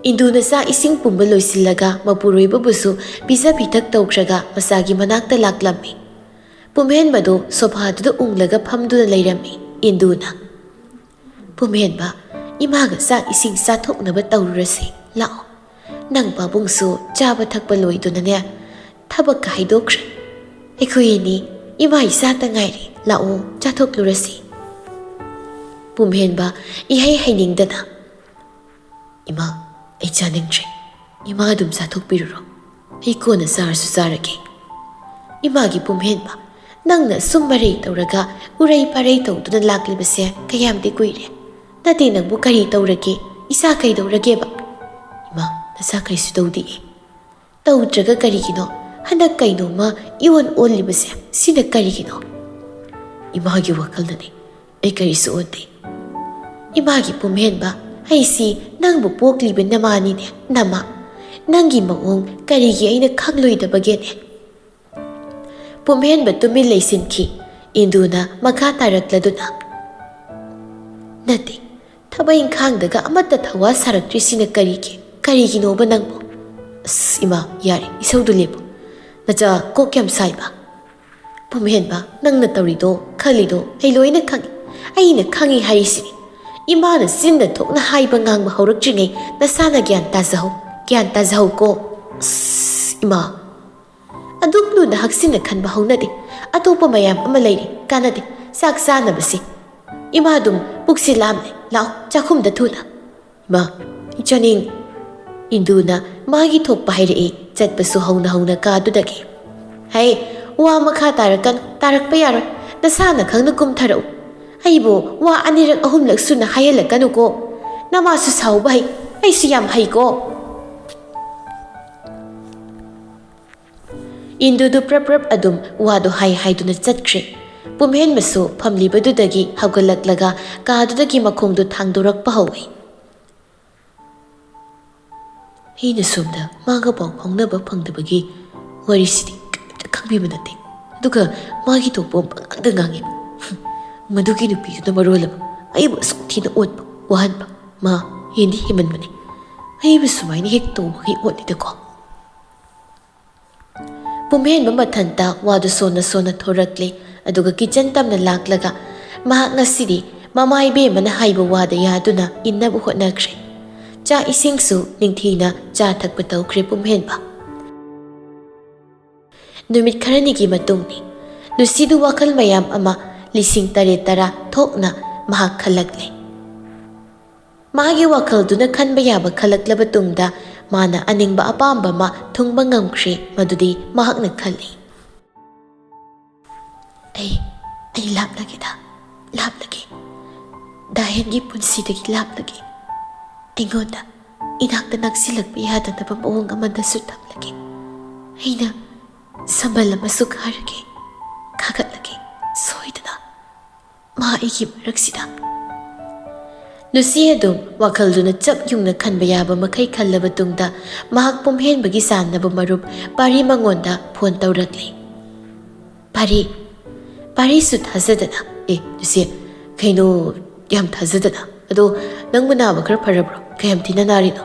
ꯏꯟꯗꯨꯅ ꯆꯥꯛ ꯏꯁꯤꯡ ꯄꯨꯝꯕ ꯂꯣꯏꯁꯤꯜꯂꯒ ꯃꯄꯨꯔꯣꯏꯕꯕꯨꯁꯨ ꯄꯤꯖ ꯄꯤꯊꯛ ꯇꯧꯈ꯭ꯔꯒ ꯃꯆꯥꯒꯤ ꯃꯅꯥꯛꯇ ꯂꯥꯛꯂꯝꯃꯤ꯫ ꯄꯨꯝꯍꯦꯟꯕꯗꯨ ꯁꯣꯐꯥꯗꯨꯗ ꯎꯪꯂꯒ ꯐꯝꯗꯨꯅ ꯂꯩꯔꯝꯃꯤ꯫ ꯏꯟꯗꯨꯅ, "ꯄꯨꯝꯍꯦꯟꯕ, ꯏꯃꯥꯒ ꯆꯥꯛ ꯏꯁꯤꯡ ꯆꯥꯊꯣꯛꯅꯕ ꯇꯧꯔꯨꯔꯁꯤ, ꯂꯥꯛꯑꯣ꯫ ꯅꯪ ꯄꯥꯕꯨꯡꯁꯨ ꯆꯥꯕ ꯊꯛꯄ ꯂꯣꯏꯗꯨꯅꯅꯦ, ꯊꯕꯛꯀ ꯍꯥꯏꯗꯣꯛꯈ꯭ꯔꯦ꯫ ꯑꯩꯈꯣꯏ ꯑꯅꯤ ꯏꯃꯥ ꯏꯆꯥꯇ ꯉꯥꯏꯔꯦ, ꯂꯥꯛꯑꯣ, ꯆꯥꯊꯣꯛꯂꯨꯔꯁꯤ꯫" ꯄꯨꯝꯍꯦꯟꯕ ꯏꯍꯩ ꯍꯩꯅꯤꯡꯗꯅ, "ꯏꯃꯥ, ꯑꯩ ꯆꯥꯅꯤꯡꯗ꯭ꯔꯦ꯫ ꯏꯃꯥ ꯑꯗꯨꯝ ꯆꯥꯊꯣꯛꯄꯤꯔꯨꯔꯣ꯫ ꯑꯩ ꯀꯣꯟꯅ ꯆꯥꯔꯁꯨ ꯆꯥꯔꯒꯦ꯫" "ꯏꯃꯥꯒꯤ ꯄꯨꯝꯍꯦꯟꯕ, ꯅꯪꯅ ꯁꯨꯝ ꯃꯔꯩ ꯇꯧꯔꯒ ꯎꯔꯩ ꯄꯥꯔꯩ ꯇꯧꯗꯨꯅ ꯂꯥꯛꯂꯤꯕꯁꯦ ꯀꯌꯥꯝꯗꯤ ꯀꯨꯏꯔꯦ? ꯅꯠꯇꯦ, ꯅꯪꯕꯨ ꯀꯔꯤ ꯇꯧꯔꯒꯦ? ꯏꯆꯥ ꯀꯩꯗꯧꯔꯒꯦꯕ?" "ꯏꯃꯥ, ꯅꯆꯥ ꯀꯩꯁꯨ ꯇꯧꯗꯤꯌꯦ꯫" "ꯇꯧꯗ꯭ꯔꯒ ꯀꯔꯤꯒꯤꯅꯣ? ꯍꯟꯗꯛ ꯀꯩꯅꯣꯝꯃ ꯏꯑꯣꯟ ꯑꯣꯜꯂꯤꯕꯁꯦ, ꯁꯤꯅ ꯀꯔꯤꯒꯤꯅꯣ?" "ꯏꯃꯥꯒꯤ ꯋꯥꯈꯜꯅꯅꯦ, ꯑꯩ ꯀꯔꯤꯁꯨ ꯑꯣꯟꯗꯦ꯫" "ꯏꯃꯥꯒꯤ ꯄꯨꯝꯍꯦꯟꯕ, ꯑꯩꯁꯤ ꯅꯪꯕꯨ ꯄꯣꯛꯂꯤꯕ ꯅꯃꯥꯅꯤꯅꯦ, ꯅꯃꯥ꯫ ꯅꯪꯒꯤ ꯃꯑꯣꯡ ꯀꯔꯤꯒꯤ ꯑꯩꯅ ꯈꯪꯂꯣꯏꯗꯕꯒꯦꯅꯦ? ꯄꯨꯝꯍꯦꯟꯕ ꯇꯨꯃꯤꯟ ꯂꯩꯁꯤꯟꯈꯤ꯫ ꯏꯟꯗꯨꯅ ꯃꯈꯥ ꯇꯥꯔꯛꯂꯗꯨꯅ, "ꯅꯠꯇꯦ, ꯊꯕꯛ ꯏꯪꯈꯥꯡꯗꯒ ꯑꯃꯠꯇ ꯊꯋꯥ ꯁꯥꯔꯛꯇ꯭ꯔꯤꯁꯤꯅ ꯀꯔꯤꯒꯤ? ꯀꯔꯤꯒꯤꯅꯣꯕ ꯅꯪꯕꯨ?" "ꯑꯁ, ꯏꯃꯥ, ꯌꯥꯔꯦ, ꯏꯁꯧꯗꯨ ꯂꯦꯞꯄꯨ꯫ ꯅꯆꯥ ꯀꯣꯛ ꯌꯥꯝ ꯁꯥꯏꯕ?" "ꯄꯨꯝꯍꯦꯟꯕ, ꯅꯪꯅ ꯇꯧꯔꯤꯗꯣ, ꯈꯜꯂꯤꯗꯣ ꯑꯩ ꯂꯣꯏꯅ ꯈꯪꯏ꯫ ꯑꯩꯅ ꯈꯪꯏ ꯍꯥꯏꯔꯤꯁꯤꯅꯤ꯫ ꯏꯃꯥꯅ ꯆꯤꯟꯗ ꯊꯣꯛꯅ ꯍꯥꯏꯕ ꯉꯥꯡꯕ ꯍꯧꯔꯛꯇ꯭ꯔꯤꯉꯩ ꯅꯁꯥꯅ ꯒ꯭ꯌꯥꯟ ꯇꯥꯖꯍꯧ, ꯒ꯭ꯌꯥꯟ ꯇꯥꯖꯍꯧꯀꯣ꯫" "ꯑꯁ, ꯏꯃꯥ!" "ꯑꯗꯨꯛ ꯂꯨꯅ ꯍꯛꯆꯤꯟꯅ ꯈꯟꯕ ꯍꯧꯅꯗꯦ꯫ ꯑꯇꯣꯞꯄ ꯃꯌꯥꯝ ꯑꯃ ꯂꯩꯔꯤ, ꯀꯥꯟꯅꯗꯦ꯫ ꯆꯥꯛ ꯆꯥꯅꯕꯁꯤ꯫ ꯏꯃꯥ ꯑꯗꯨꯝ ꯄꯨꯛꯁꯤ ꯂꯥꯝꯂꯦ꯫ ꯂꯥꯛꯑꯣ, ꯆꯥꯛꯈꯨꯝꯗ ꯊꯨꯅ꯫" "ꯏꯃꯥ, ꯑꯩ ꯆꯥꯅꯤꯡ꯫" ꯏꯟꯗꯨꯅ ꯃꯥꯒꯤ ꯊꯣꯛꯄ ꯍꯥꯏꯔꯛꯏ, ꯆꯠꯄꯁꯨ ꯍꯧꯅ ꯍꯧꯅ ꯀꯥꯗꯨꯗꯒꯤ꯫ "ꯍꯩ, ꯋꯥ ꯃꯈꯥ ꯇꯥꯔꯛꯀꯅꯨ, ꯇꯥꯔꯛꯄ ꯌꯥꯔꯣꯏ꯫ ꯅꯁꯥꯅ ꯈꯪꯅ ꯀꯨꯝꯊꯔꯛꯎ꯫ ꯑꯩꯕꯨ ꯋꯥ ꯑꯅꯤꯔꯛ ꯑꯍꯨꯝꯂꯛ ꯁꯨꯅ ꯍꯥꯏꯍꯜꯂꯛꯀꯅꯨꯀꯣ꯫ ꯅꯃꯥꯁꯨ ꯁꯥꯎꯕ ꯍꯩ, ꯑꯩꯁꯨ ꯌꯥꯝ ꯍꯩꯀꯣ꯫" ꯏꯟꯗꯨꯗꯨ ꯄ꯭ꯔꯞ ꯄ꯭ꯔꯞ ꯑꯗꯨꯝ ꯋꯥꯗꯨ ꯍꯥꯏ ꯍꯥꯏꯗꯨꯅ ꯆꯠꯈ꯭ꯔꯦ꯫ ꯄꯨꯝꯍꯦꯟꯕꯁꯨ ꯐꯝꯂꯤꯕꯗꯨꯗꯒꯤ ꯍꯧꯒꯠꯂꯛꯂꯒ ꯀꯥꯗꯨꯗꯒꯤ ꯃꯈꯣꯡꯗꯨ ꯊꯥꯡꯗꯣꯔꯛꯄ ꯍꯧꯏ꯫ "ꯑꯩꯅ ꯁꯣꯝꯗ ꯃꯥꯒ ꯄꯥꯎ ꯐꯥꯎꯅꯕ ꯐꯪꯗꯕꯒꯤ ꯋꯥꯔꯤꯁꯤꯗꯤ ꯀꯔꯤꯝꯇ ꯈꯪꯕꯤꯕ ꯅꯠꯇꯦ꯫ ꯑꯗꯨꯒ ꯃꯥꯒꯤ ꯊꯣꯛꯄ ꯄꯉꯥꯡꯗ ꯉꯥꯡꯉꯤ꯫ ꯃꯗꯨꯒꯤ ꯅꯨꯄꯤꯗꯨꯅ ꯃꯔꯣꯜ ꯑꯃ ꯑꯩꯕꯨ ꯑꯁꯨꯛ ꯊꯤꯅ ꯑꯣꯠꯄ, ꯋꯥꯍꯟꯕ꯫ ꯃꯥ ꯍꯦꯟꯗꯤ ꯍꯦꯟꯃꯟꯕꯅꯤ꯫ ꯑꯩꯕꯨ ꯁꯨꯃꯥꯏꯅ ꯍꯦꯛ ꯇꯧꯕꯒꯤ ꯑꯣꯠꯂꯤꯗꯀꯣ꯫" ꯄꯨꯝꯍꯦꯟꯕ ꯃꯊꯟꯇ ꯋꯥꯗꯨ ꯁꯣꯟꯅ ꯁꯣꯟꯅ ꯊꯣꯔꯛꯂꯦ꯫ ꯑꯗꯨꯒ ꯀꯤꯆꯟ ꯇꯝꯅ ꯂꯥꯛꯂꯒ ꯃꯍꯥꯛ ꯉꯁꯤꯗꯤ ꯃꯃꯥ ꯏꯕꯦꯝꯃꯅ ꯍꯥꯏꯕ ꯋꯥꯗ ꯌꯥꯗꯨꯅ ꯏꯟꯅꯕ ꯍꯣꯠꯅꯈ꯭ꯔꯦ꯫ ꯆꯥꯛ ꯏꯁꯤꯡꯁꯨ ꯅꯤꯡꯊꯤꯅ ꯆꯥ ꯊꯛꯄ ꯇꯧꯈ꯭ꯔꯦ ꯄꯨꯝꯍꯦꯟꯕ꯫ ꯅꯨꯃꯤꯠ ꯈꯔꯅꯤꯒꯤ ꯃꯇꯨꯡꯅꯤ꯫ ꯂꯨꯁꯤꯗꯨ ꯋꯥꯈꯜ ꯃꯌꯥꯝ ꯑꯃ ꯂꯤꯁꯤꯡ ꯇꯔꯦꯠ ꯇꯔꯥ ꯊꯣꯛꯅ ꯃꯍꯥꯛ ꯈꯜꯂꯛꯂꯦ꯫ ꯃꯥꯒꯤ ꯋꯥꯈꯜꯗꯨꯅ ꯈꯟꯕ ꯌꯥꯕ ꯈꯜꯂꯛꯂꯕ ꯇꯨꯡꯗ ꯃꯥꯅ ꯑꯅꯤꯡꯕ ꯑꯄꯥꯝꯕ ꯑꯃ ꯊꯨꯡꯕ ꯉꯝꯈ꯭ꯔꯦ, ꯃꯗꯨꯗꯤ ꯃꯍꯥꯛꯅ ꯈꯜꯂꯤ, "ꯑꯩ, ꯑꯩ ꯂꯥꯞꯂꯒꯦꯗ, ꯂꯥꯞꯂꯒꯦ꯫ ꯗꯥꯍꯦꯟꯒꯤ ꯄꯨꯟꯁꯤꯗꯒꯤ ꯂꯥꯞꯂꯒꯦ꯫ ꯑꯩꯉꯣꯟꯗ ꯏꯅꯥꯛꯇ ꯅꯛꯁꯤꯜꯂꯛꯄ ꯌꯥꯗꯅꯕ ꯃꯑꯣꯡ ꯑꯃꯗꯁꯨ ꯊꯝꯂꯒꯦ꯫ ꯑꯩꯅ ꯁꯝꯕꯜ ꯑꯃꯁꯨ ꯈꯥꯔꯒꯦ, ꯈꯥꯒꯠꯂꯒꯦ, ꯁꯣꯏꯗꯅ꯫ ꯃꯥ ꯑꯩꯒꯤ ꯃꯔꯛꯁꯤꯗ꯫" ꯂꯨꯁꯤ ꯑꯗꯨꯝ ꯋꯥꯈꯜꯗꯨꯅ ꯆꯞ ꯌꯨꯡꯅ ꯈꯟꯕ ꯌꯥꯕ ꯃꯈꯩ ꯈꯜꯂꯕ ꯇꯨꯡꯗ ꯃꯍꯥꯛ ꯄꯨꯝꯍꯦꯟꯕꯒꯤ ꯆꯥꯟꯅꯕ ꯃꯔꯨꯞ ꯄꯥꯔꯤ ꯃꯉꯣꯟꯗ ꯐꯣꯟ ꯇꯧꯔꯛꯂꯤ꯫ ꯄꯥꯔꯤ, ꯄꯥꯔꯤꯁꯨ ꯊꯥꯖꯗꯅ, "ꯑꯦ, ꯂꯨꯁꯤ, ꯀꯩꯅꯣ ꯌꯥꯝ ꯊꯥꯖꯗꯅ? ꯑꯗꯣ ꯅꯪꯕꯨ ꯅꯥꯕ ꯈꯔ ꯐꯔꯕ꯭ꯔꯣ? ꯀꯌꯥꯝ ꯊꯤꯅ ꯅꯥꯔꯤꯅꯣ?"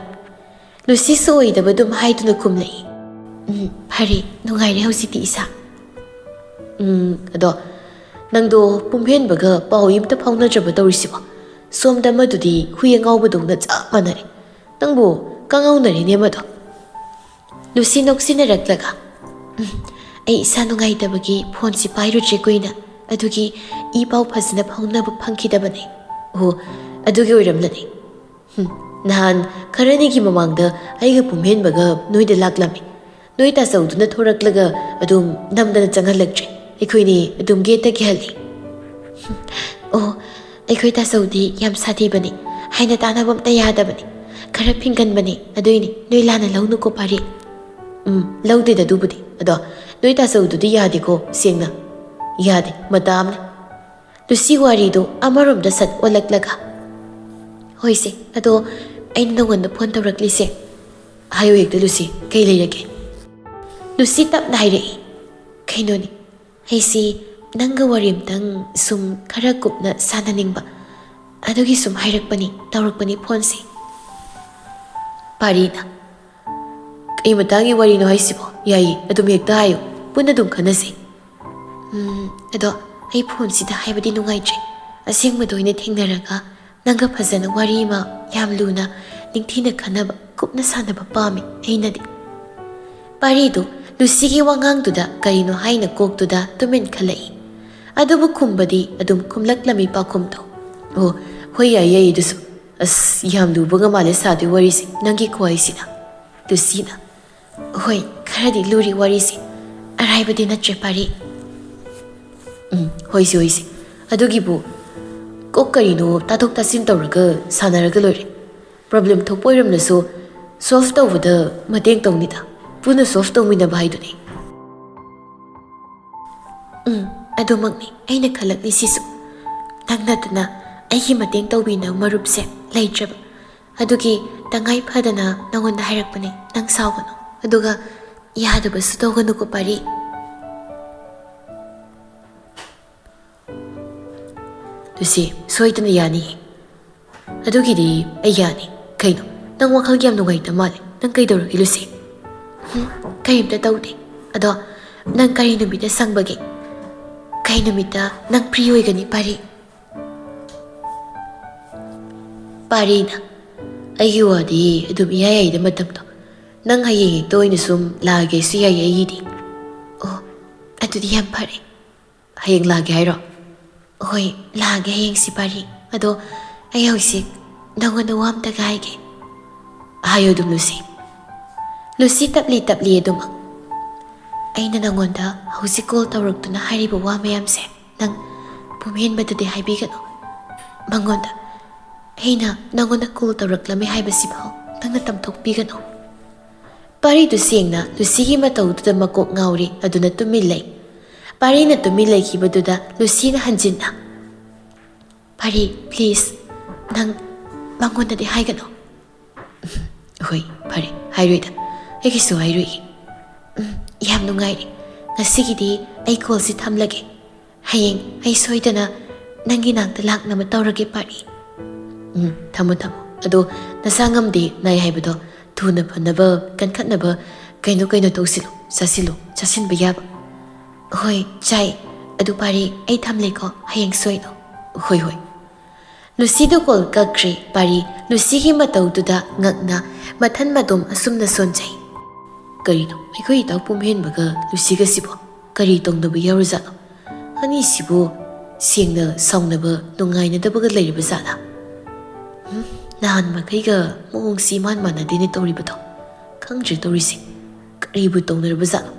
ꯂꯨꯁꯤꯁꯨ ꯑꯣꯏꯗꯕ ꯑꯗꯨꯝ ꯍꯥꯏꯗꯨꯅ ꯈꯨꯝꯂꯛꯏ꯫ "ꯎꯝ, ꯐꯔꯦ, ꯅꯨꯡꯉꯥꯏꯔꯦ ꯍꯧꯖꯤꯛꯇꯤ ꯏꯁꯥ꯫" "ꯎꯝ, ꯑꯗꯣ ꯅꯪꯗꯣ ꯄꯨꯝꯍꯦꯟꯕꯒ ꯄꯥꯎ ꯑꯝꯇ ꯐꯥꯎꯅꯗ꯭ꯔꯕ ꯇꯧꯔꯤꯁꯤꯕꯣ? ꯁꯣꯝꯗ ꯑꯃꯗꯨꯗꯤ ꯍꯨꯏ ꯑꯉꯥꯎꯕꯗꯧꯅ ꯆꯞ ꯃꯥꯟꯅꯔꯦ꯫ ꯅꯪꯕꯨ ꯀꯉꯥꯎꯅꯔꯦꯅꯦ ꯑꯃꯗꯣ꯫" ꯂꯨꯁꯤ ꯅꯣꯛꯁꯤꯟꯅꯔꯛꯂꯒ, "ꯎꯝ, ꯑꯩ ꯏꯁꯥ ꯅꯨꯡꯉꯥꯏꯇꯕꯒꯤ ꯐꯣꯟꯁꯤ ꯄꯥꯏꯔꯨꯗ꯭ꯔꯦ ꯀꯨꯏꯅ, ꯑꯗꯨꯒꯤ ꯏ ꯄꯥꯎ ꯐꯖꯅ ꯐꯥꯎꯅꯕ ꯐꯪꯈꯤꯗꯕꯅꯦ꯫" "ꯑꯣ, ꯑꯗꯨꯒꯤ ꯑꯣꯏꯔꯝꯂꯅꯤ꯫ ꯍꯨꯝ, ꯅꯍꯥꯟ ꯈꯔꯅꯤꯒꯤ ꯃꯃꯥꯡꯗ ꯑꯩꯒ ꯄꯨꯝꯍꯦꯟꯕꯒ ꯅꯣꯏꯗ ꯂꯥꯛꯂꯝꯃꯤ꯫ ꯅꯣꯏ ꯇꯥꯆꯧꯗꯨꯅ ꯊꯣꯔꯛꯂꯒ ꯑꯗꯨꯝ ꯅꯝꯗꯅ ꯆꯪꯍꯜꯂꯛꯇ꯭ꯔꯦ꯫ ꯑꯩꯈꯣꯏꯅꯤ ꯑꯗꯨꯝ ꯒꯦꯠꯇ ꯀꯤꯍꯜꯂꯤ꯫" "ꯑꯣ, ꯑꯩꯈꯣꯏ ꯇꯥꯆꯧꯗꯤ ꯌꯥꯝ ꯁꯥꯊꯤꯕꯅꯤ, ꯍꯥꯏꯅ ꯇꯥꯅꯕ ꯑꯝꯇ ꯌꯥꯗꯕꯅꯤ, ꯈꯔ ꯐꯤꯡꯒꯟꯕꯅꯤ, ꯑꯗꯨꯏꯅꯤ꯫ ꯅꯣꯏ ꯂꯥꯟꯅ ꯂꯧꯅꯨꯀꯣ ꯄꯥꯔꯤ꯫" "ꯎꯝ, ꯂꯧꯗꯦꯗ ꯑꯗꯨꯕꯨꯗꯤ꯫ ꯑꯗꯣ ꯅꯣꯏ ꯇꯥꯆꯧꯗꯨꯗꯤ ꯌꯥꯗꯦꯀꯣ, ꯁꯦꯡꯅ ꯌꯥꯗꯦ, ꯃꯇꯥ ꯑꯃꯅꯤ꯫" ꯂꯨꯁꯤ ꯋꯥꯔꯤꯗꯨ ꯑꯃꯔꯣꯝꯗ ꯁꯠ ꯑꯣꯜꯂꯛꯂꯒ, "ꯍꯣꯏꯁꯦ, ꯑꯗꯣ ꯑꯩꯅ ꯅꯉꯣꯟꯗ ꯐꯣꯟ ꯇꯧꯔꯛꯂꯤꯁꯦ꯫" "ꯍꯥꯏꯌꯨ ꯍꯦꯛꯇ ꯂꯨꯁꯤ, ꯀꯩ ꯂꯩꯔꯒꯦ?" ꯂꯨꯁꯤ ꯇꯞꯅ ꯍꯥꯏꯔꯛꯏ, "ꯀꯩꯅꯣꯅꯤ, ꯑꯩꯁꯤ ꯅꯪꯒ ꯋꯥꯔꯤ ꯑꯝꯇꯪ ꯁꯨꯝ ꯈꯔ ꯀꯨꯞꯅ ꯁꯥꯟꯅꯅꯤꯡꯕ, ꯑꯗꯨꯒꯤ ꯁꯨꯝ ꯍꯥꯏꯔꯛꯄꯅꯤ, ꯇꯧꯔꯛꯄꯅꯤ ꯐꯣꯟꯁꯦ꯫" ꯄꯥꯔꯤꯅ, "ꯀꯩ ꯃꯇꯥꯡꯒꯤ ꯋꯥꯔꯤꯅꯣ ꯍꯥꯏꯁꯤꯕꯣ? ꯌꯥꯏꯌꯦ, ꯑꯗꯨꯝ ꯍꯦꯛꯇ ꯍꯥꯏꯌꯨ, ꯄꯨꯟꯅ ꯑꯗꯨꯝ ꯈꯟꯅꯁꯤ꯫" "ꯎꯝ, ꯑꯗꯣ ꯑꯩ ꯐꯣꯟꯁꯤꯗ ꯍꯥꯏꯕꯗꯤ ꯅꯨꯡꯉꯥꯏꯇ꯭ꯔꯦ꯫ ꯑꯁꯦꯡꯕꯗ ꯑꯣꯏꯅ ꯊꯦꯡꯅꯔꯒ ꯅꯪꯒ ꯐꯖꯅ ꯋꯥꯔꯤ ꯑꯃ ꯌꯥꯝ ꯂꯨꯅ, ꯅꯤꯡꯊꯤꯅ ꯈꯟꯅꯕ, ꯀꯨꯞꯅ ꯁꯥꯟꯅꯕ ꯄꯥꯝꯃꯤ ꯑꯩꯅꯗꯤ꯫" ꯄꯥꯔꯤꯗꯨ ꯂꯨꯁꯤꯒꯤ ꯋꯥꯉꯥꯡꯗꯨꯗ ꯀꯔꯤꯅꯣ ꯍꯥꯏꯅ ꯀꯣꯛꯇꯨꯗ ꯇꯨꯃꯤꯟ ꯈꯜꯂꯛꯏ꯫ ꯑꯗꯨꯕꯨ ꯈꯨꯝꯕꯗꯤ ꯑꯗꯨꯝ ꯈꯨꯝꯂꯛꯂꯝꯃꯤ ꯄꯥꯎꯈꯨꯝꯗꯣ꯫ "ꯑꯣ, ꯍꯣꯏ, ꯌꯥꯏ, ꯌꯥꯏ, ꯑꯗꯨꯁꯨ꯫ ꯑꯁ, ꯌꯥꯝ ꯂꯨꯕꯒ ꯃꯥꯜꯂꯦ ꯁꯥꯗꯣꯏ ꯋꯥꯔꯤꯁꯦ, ꯅꯪꯒꯤ ꯈꯨꯍꯥꯏꯁꯤꯅ꯫" ꯂꯨꯁꯤꯅ, "ꯍꯣꯏ, ꯈꯔꯗꯤ ꯂꯨꯔꯤ ꯋꯥꯔꯤꯁꯦ꯫ ꯑꯔꯥꯏꯕꯗꯤ ꯅꯠꯇ꯭ꯔꯦ ꯄꯥꯔꯤ꯫" "ꯎꯝ, ꯍꯣꯏꯁꯦ, ꯍꯣꯏꯁꯦ꯫ ꯑꯗꯨꯒꯤꯕꯨ ꯀꯣꯛ ꯀꯔꯤꯅꯣ ꯇꯥꯊꯣꯛ ꯇꯥꯁꯤꯟ ꯇꯧꯔꯒ ꯁꯥꯟꯅꯔꯒ ꯂꯣꯏꯔꯦ꯫ ꯄ꯭ꯔꯣꯕ꯭ꯂꯦꯝ ꯊꯣꯛꯄ ꯑꯣꯏꯔꯝꯂꯁꯨ ꯁꯣꯜꯚ ꯇꯧꯕꯗ ꯃꯇꯦꯡ ꯇꯧꯅꯤꯗ꯫ ꯄꯨꯟꯅ ꯁꯣꯜꯚ ꯇꯧꯃꯤꯟꯅꯕ ꯍꯥꯏꯗꯨꯅꯤ꯫" "ꯎꯝ, ꯑꯗꯨꯃꯛꯅꯤ ꯑꯩꯅ ꯈꯜꯂꯛꯂꯤꯁꯤꯁꯨ꯫ ꯅꯪ ꯅꯠꯇꯅ ꯑꯩꯒꯤ ꯃꯇꯦꯡ ꯇꯧꯕꯤꯅꯕ ꯃꯔꯨꯞꯁꯦ ꯂꯩꯇ꯭ꯔꯕ꯫ ꯑꯗꯨꯒꯤ ꯇꯉꯥꯏ ꯐꯗꯅ ꯅꯉꯣꯟꯗ ꯍꯥꯏꯔꯛꯄꯅꯦ꯫ ꯅꯪ ꯁꯥꯎꯒꯅꯨ꯫ ꯑꯗꯨꯒ ꯌꯥꯗꯕꯁꯨ ꯇꯧꯒꯅꯨꯀꯣ, ꯄꯥꯔꯤ꯫ ꯂꯨꯁꯤ, ꯁꯣꯏꯗꯅ ꯌꯥꯅꯤꯌꯦ꯫ ꯑꯗꯨꯒꯤꯗꯤ ꯑꯩ ꯌꯥꯅꯤ꯫ ꯀꯩꯅꯣ, ꯅꯪ ꯋꯥꯈꯜ ꯌꯥꯝ ꯅꯨꯡꯉꯥꯏꯇ ꯃꯥꯜꯂꯦ꯫ ꯅꯪ ꯀꯩꯗꯧꯔꯒꯦ, ꯂꯨꯁꯤ? ꯍꯨꯝ, ꯀꯔꯤꯝꯇ ꯇꯧꯗꯦ꯫ ꯑꯗꯣ ꯅꯪ ꯀꯔꯤ ꯅꯨꯃꯤꯠꯇ ꯁꯪꯕꯒꯦ? ꯀꯩ ꯅꯨꯃꯤꯠꯇ ꯅꯪ ꯐ꯭ꯔꯤ ꯑꯣꯏꯒꯅꯤ, ꯄꯥꯔꯤ? ꯄꯥꯔꯤꯅ, ꯑꯩꯒꯤ ꯋꯥꯗꯤ ꯑꯗꯨꯝ ꯏꯌꯥ ꯌꯥꯏꯗ ꯃꯇꯝꯗꯣ꯫ ꯅꯪ ꯍꯌꯦꯡ ꯍꯦꯛꯇ ꯑꯣꯏꯅ ꯁꯨꯝ ꯂꯥꯛꯑꯒꯦꯁꯨ ꯌꯥꯏꯌꯦ ꯑꯩꯒꯤꯗꯤ꯫ ꯑꯣ, ꯑꯗꯨꯗꯤ ꯌꯥꯝ ꯐꯔꯦ꯫ ꯍꯌꯦꯡ ꯂꯥꯛꯑꯒꯦ ꯍꯥꯏꯔꯣ? ꯍꯣꯏ, ꯂꯥꯛꯑꯒꯦ ꯍꯌꯦꯡꯁꯤ, ꯄꯥꯔꯤ꯫ ꯑꯗꯣ ꯑꯩ ꯍꯧꯖꯤꯛ ꯅꯪꯉꯣꯟꯗ ꯋꯥ ꯑꯝꯇꯒ ꯍꯥꯏꯒꯦ꯫ ꯍꯥꯏꯌꯣ ꯑꯗꯨꯝ, ꯂꯨꯁꯤ꯫ ꯂꯨꯁꯤ, ꯇꯞꯂꯤ ꯇꯞꯂꯤ ꯑꯗꯨꯃꯛ꯫ ꯑꯩꯅ ꯅꯪꯉꯣꯟꯗ ꯍꯧꯖꯤꯛ ꯀꯣꯜ ꯇꯧꯔꯛꯇꯨꯅ ꯍꯥꯏꯔꯤꯕ ꯋꯥ ꯃꯌꯥꯝꯁꯦ ꯅꯪ ꯄꯨꯝꯍꯦꯟꯕꯗꯗꯤ ꯍꯥꯏꯕꯤꯒꯅꯨ꯫ ꯃꯉꯣꯟꯗ, ꯑꯩꯅ ꯅꯪꯉꯣꯟꯗ ꯀꯣꯜ ꯇꯧꯔꯛꯂꯝꯃꯦ ꯍꯥꯏꯕꯁꯤꯐꯥꯎ ꯅꯪꯅ ꯇꯝꯊꯣꯛꯄꯤꯒꯅꯨ꯫ ꯄꯥꯔꯤꯗꯨ ꯁꯦꯡꯅ ꯂꯨꯁꯤꯒꯤ ꯃꯇꯧꯗꯨꯗ ꯃꯀꯣꯛ ꯉꯥꯎꯔꯤ꯫ ꯑꯗꯨꯅ ꯇꯨꯃꯤꯟ ꯂꯩ꯫ ꯄꯥꯔꯤꯅ ꯇꯨꯃꯤꯟ ꯂꯩꯈꯤꯕꯗꯨꯗ ꯂꯨꯁꯤꯅ ꯍꯟꯖꯤꯟꯅ, "ꯄꯥꯔꯤ, please, ꯅꯪ ꯃꯉꯣꯟꯗꯗꯤ ꯍꯥꯏꯒꯅꯨ꯫" "ꯍꯣꯏ, ꯐꯔꯦ, ꯍꯥꯏꯔꯣꯏꯗ꯫ ꯑꯩꯒꯤꯁꯨ ꯍꯥꯏꯔꯣꯏꯒꯦ꯫ ꯎꯝ, ꯌꯥꯝ ꯅꯨꯡꯉꯥꯏꯔꯦ꯫ ꯉꯁꯤꯒꯤꯗꯤ ꯑꯩ ꯀꯣꯜꯁꯤ ꯊꯝꯂꯒꯦ꯫ ꯍꯌꯦꯡ ꯑꯩ ꯁꯣꯏꯗꯅ ꯅꯪꯒꯤ ꯅꯥꯛꯇ ꯂꯥꯛꯅꯕ ꯇꯧꯔꯒꯦ, ꯄꯥꯔꯤ꯫" "ꯎꯝ, ꯊꯝꯃꯣ, ꯊꯝꯃꯣ꯫ ꯑꯗꯣ ꯅꯁꯥ ꯉꯝꯗꯦ, ꯅꯥꯏ ꯍꯥꯏꯕꯗꯣ ꯊꯨꯅ ꯐꯅꯕ, ꯀꯟꯈꯠꯅꯕ ꯀꯩꯅꯣ ꯀꯩꯅꯣ ꯇꯧꯁꯤꯜꯂꯨ, ꯆꯥꯁꯤꯜꯂꯨ, ꯆꯥꯁꯤꯟꯕ ꯌꯥꯕ꯫" "ꯍꯣꯏ, ꯆꯥꯏ꯫ ꯑꯗꯨ ꯄꯥꯔꯤ, ꯑꯩ ꯊꯝꯂꯦꯀꯣ, ꯍꯌꯦꯡ ꯁꯣꯏꯅꯣ꯫" "ꯍꯣꯏ, ꯍꯣꯏ꯫" ꯂꯨꯁꯤꯗꯨ ꯀꯣꯜ ꯀꯛꯈ꯭ꯔꯦ꯫ ꯄꯥꯔꯤ ꯂꯨꯁꯤꯒꯤ ꯃꯇꯧꯗꯨꯗ ꯉꯛꯅ ꯃꯊꯟ ꯃꯇꯣꯝ ꯑꯁꯨꯝꯅ ꯁꯣꯟꯖꯩ꯫ ꯀꯔꯤꯅꯣ, ꯑꯩꯈꯣꯏ ꯏꯇꯥꯎ ꯄꯨꯝꯍꯦꯟꯕꯒ ꯂꯨꯁꯤꯒꯁꯤꯕꯣ ꯀꯔꯤ ꯇꯧꯅꯕ ꯌꯥꯎꯔꯖꯥꯠꯅꯣ? ꯑꯅꯤꯁꯤꯕꯨ ꯁꯦꯡꯅ ꯁꯥꯎꯅꯕ, ꯅꯨꯡꯉꯥꯏꯅꯗꯕꯒ ꯂꯩꯔꯕ ꯖꯥꯠꯂꯥ? ꯍꯨꯝ, ꯅꯍꯥꯟ ꯃꯈꯩꯒ ꯃꯑꯣꯡꯁꯤ ꯏꯃꯥꯟ ꯃꯥꯟꯅꯗꯦꯅꯦ ꯇꯧꯔꯤꯕꯗꯣ꯫ ꯈꯪꯗ꯭ꯔꯦ ꯇꯧꯔꯤꯁꯦ, ꯀꯔꯤꯕꯨ ꯇꯧꯅꯔꯕ ꯖꯥꯠꯅꯣ?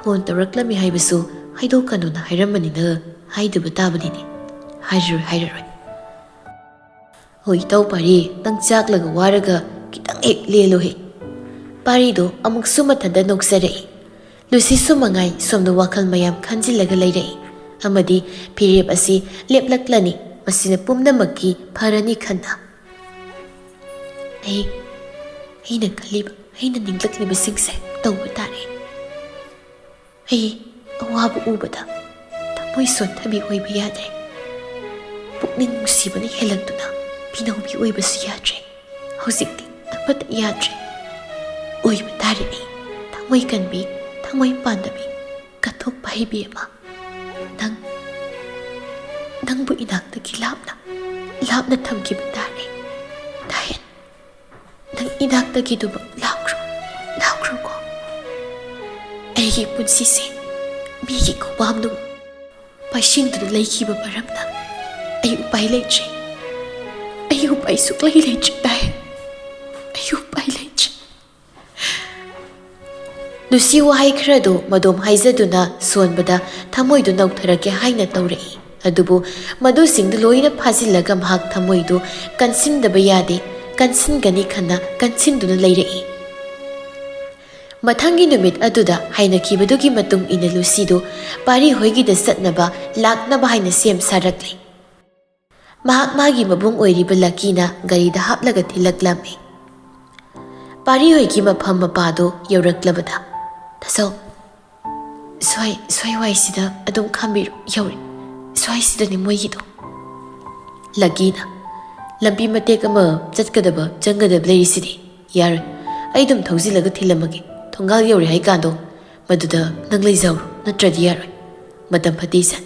ꯐꯣꯟ ꯇꯧꯔꯛꯂꯝꯃꯤ ꯍꯥꯏꯕꯁꯨ ꯍꯥꯏꯗꯣꯛꯀꯅꯨꯅ ꯍꯥꯏꯔꯝꯕꯅꯤꯅ ꯍꯥꯏꯗꯕ ꯇꯥꯕꯅꯤꯅꯦ꯫ ꯍꯥꯏꯔꯔꯣꯏ, ꯍꯥꯏꯔꯔꯣꯏ꯫ ꯍꯣꯏ, ꯏꯇꯥꯎ ꯄꯥꯔꯤ, ꯅꯪ ꯆꯥꯛꯂꯒ ꯋꯥꯔꯒ ꯈꯤꯇꯪ ꯍꯦꯛ ꯂꯦꯜꯂꯨꯍꯦ꯫ ꯄꯥꯔꯤꯗꯣ ꯑꯃꯨꯛꯁꯨ ꯃꯊꯟꯇ ꯅꯣꯛꯆꯔꯛꯏ꯫ ꯂꯨꯁꯤꯁꯨ ꯃꯉꯥꯏ ꯁꯣꯝꯗ ꯋꯥꯈꯜ ꯃꯌꯥꯝ ꯈꯟꯖꯤꯜꯂꯒ ꯂꯩꯔꯛꯏ꯫ ꯑꯃꯗꯤ ꯐꯤꯔꯦꯞ ꯑꯁꯤ ꯂꯦꯞꯂꯛꯂꯅꯤ꯫ ꯃꯁꯤꯅ ꯄꯨꯝꯅꯃꯛꯀꯤ ꯐꯔꯅꯤ ꯈꯟꯅ꯫ ꯑꯩ, ꯑꯩꯅ ꯈꯜꯂꯤꯕ, ꯑꯩꯅ ꯅꯤꯡꯂꯛꯂꯤꯕꯁꯤꯡꯁꯦ ꯇꯧꯕ ꯇꯥꯔꯦ꯫ ꯑꯩ ꯑꯋꯥꯕ ꯎꯕꯗ ꯊꯃꯣꯏ ꯁꯣꯟꯊꯕꯤ ꯑꯣꯏꯕ ꯌꯥꯗ꯭ꯔꯦ꯫ ꯄꯨꯛꯅꯤꯡ ꯅꯨꯡꯁꯤꯕꯅ ꯍꯦꯜꯂꯛꯇꯨꯅ ꯄꯤꯅꯧꯕꯤ ꯑꯣꯏꯕꯁꯨ ꯌꯥꯗ꯭ꯔꯦ꯫ ꯍꯧꯖꯤꯛꯇꯤ ꯑꯃꯠꯇ ꯌꯥꯗ꯭ꯔꯦ꯫ ꯑꯣꯏꯕ ꯇꯥꯔꯦ ꯑꯩ ꯊꯃꯣꯏ ꯀꯟꯕꯤ, ꯊꯃꯣꯏ ꯄꯥꯟꯗꯕꯤ, ꯀꯠꯊꯣꯛꯄ ꯍꯩꯕꯤ ꯑꯃ꯫ ꯅꯪ, ꯅꯪꯕꯨ ꯏꯅꯥꯛꯇꯒꯤ ꯂꯥꯞꯅ, ꯂꯥꯞꯅ ꯊꯝꯈꯤꯕ ꯇꯥꯔꯦ꯫ ꯗꯥꯍꯦꯟ, ꯅꯪ ꯏꯅꯥꯛꯇꯒꯤ ꯑꯗꯨꯃꯛ ꯂꯥꯞꯈ꯭ꯔꯣ, ꯂꯥꯞꯈ꯭ꯔꯣꯀꯣ꯫ ꯑꯩꯒꯤ ꯄꯨꯟꯁꯤꯁꯦ ꯃꯤꯒꯤ ꯈꯨꯕꯥꯝꯅꯨꯡ ꯄꯥꯏꯁꯤꯟꯗꯨꯅ ꯂꯩꯈꯤꯕ ꯃꯔꯝꯅ ꯑꯩ ꯎꯄꯥꯏ ꯂꯩꯇ꯭ꯔꯦ꯫ ꯑꯩ ꯎꯄꯥꯏ ꯁꯨꯛꯂꯩ ꯂꯩꯇ꯭ꯔꯦ ꯗꯥꯍꯦꯟ꯫ ꯑꯩ ꯎꯄꯥꯏ ꯂꯩꯇ꯭ꯔꯦ꯫ ꯂꯨꯁꯤ ꯋꯥꯍꯩ ꯈꯔꯗꯨ ꯃꯗꯣꯝ ꯍꯥꯏꯖꯗꯨꯅ ꯁꯣꯟꯕꯗ ꯊꯃꯣꯏꯗꯨ ꯅꯧꯊꯔꯛꯀꯦ ꯍꯥꯏꯅ ꯇꯧꯔꯛꯏ꯫ ꯑꯗꯨꯕꯨ ꯃꯗꯨꯁꯤꯡꯗꯨ ꯂꯣꯏꯅ ꯐꯥꯖꯤꯜꯂꯒ ꯃꯍꯥꯛ ꯊꯃꯣꯏꯗꯨ ꯀꯟꯁꯤꯟꯗꯕ ꯌꯥꯗꯦ, ꯀꯟꯁꯤꯟꯒꯅꯤ ꯈꯟꯅ ꯀꯟꯁꯤꯟꯗꯨꯅ ꯂꯩꯔꯛꯏ꯫ ꯃꯊꯪꯒꯤ ꯅꯨꯃꯤꯠ ꯑꯗꯨꯗ ꯍꯥꯏꯅꯈꯤꯕꯗꯨꯒꯤ ꯃꯇꯨꯡ ꯏꯟꯅ ꯂꯨꯁꯤꯗꯨ ꯄꯥꯔꯤ ꯍꯣꯏꯒꯤꯗ ꯆꯠꯅꯕ, ꯂꯥꯛꯅꯕ ꯍꯥꯏꯅ ꯁꯦꯝ ꯁꯥꯔꯛꯂꯤ꯫ ꯃꯍꯥꯛ ꯃꯥꯒꯤ ꯃꯕꯨꯡ ꯑꯣꯏꯔꯤꯕ ꯂꯀꯤꯅ ꯒꯥꯔꯤꯗ ꯍꯥꯞꯂꯒ ꯊꯤꯜꯂꯛꯂꯝꯃꯤ꯫ ꯄꯥꯔꯤ ꯍꯣꯏꯒꯤ ꯃꯐꯝ ꯃꯄꯥꯗꯨ ꯌꯧꯔꯛꯂꯕꯗ, "ꯇꯥꯆꯧ, ꯁ꯭ꯋꯥꯏ, ꯁ꯭ꯋꯥꯏ ꯋꯥꯏꯁꯤꯗ ꯑꯗꯨꯝ ꯈꯥꯝꯕꯤꯔꯣ, ꯌꯧꯔꯦ꯫ ꯁ꯭ꯋꯥꯏꯁꯤꯗꯅꯤ ꯃꯣꯏꯒꯤꯗꯣ"꯫ ꯂꯀꯤꯅ, "ꯂꯝꯕꯤ ꯃꯇꯦꯛ ꯑꯃ ꯆꯠꯀꯗꯕ, ꯆꯪꯒꯗꯕ ꯂꯩꯔꯤꯁꯤꯗꯤ꯫ ꯌꯥꯔꯣꯏ, ꯑꯩ ꯑꯗꯨꯝ ꯊꯧꯖꯤꯜꯂꯒ ꯊꯤꯜꯂꯝꯃꯒꯦ꯫ ꯊꯣꯡꯒꯥꯜ ꯌꯧꯔꯦ ꯍꯥꯏꯀꯥꯟꯗꯣ, ꯃꯗꯨꯗ ꯅꯪ ꯂꯩꯖꯍꯧꯔꯣ, ꯅꯠꯇ꯭ꯔꯗꯤ ꯌꯥꯔꯣꯏ꯫ ꯃꯇꯝ ꯐꯠꯇꯦ ꯏꯆꯟ"꯫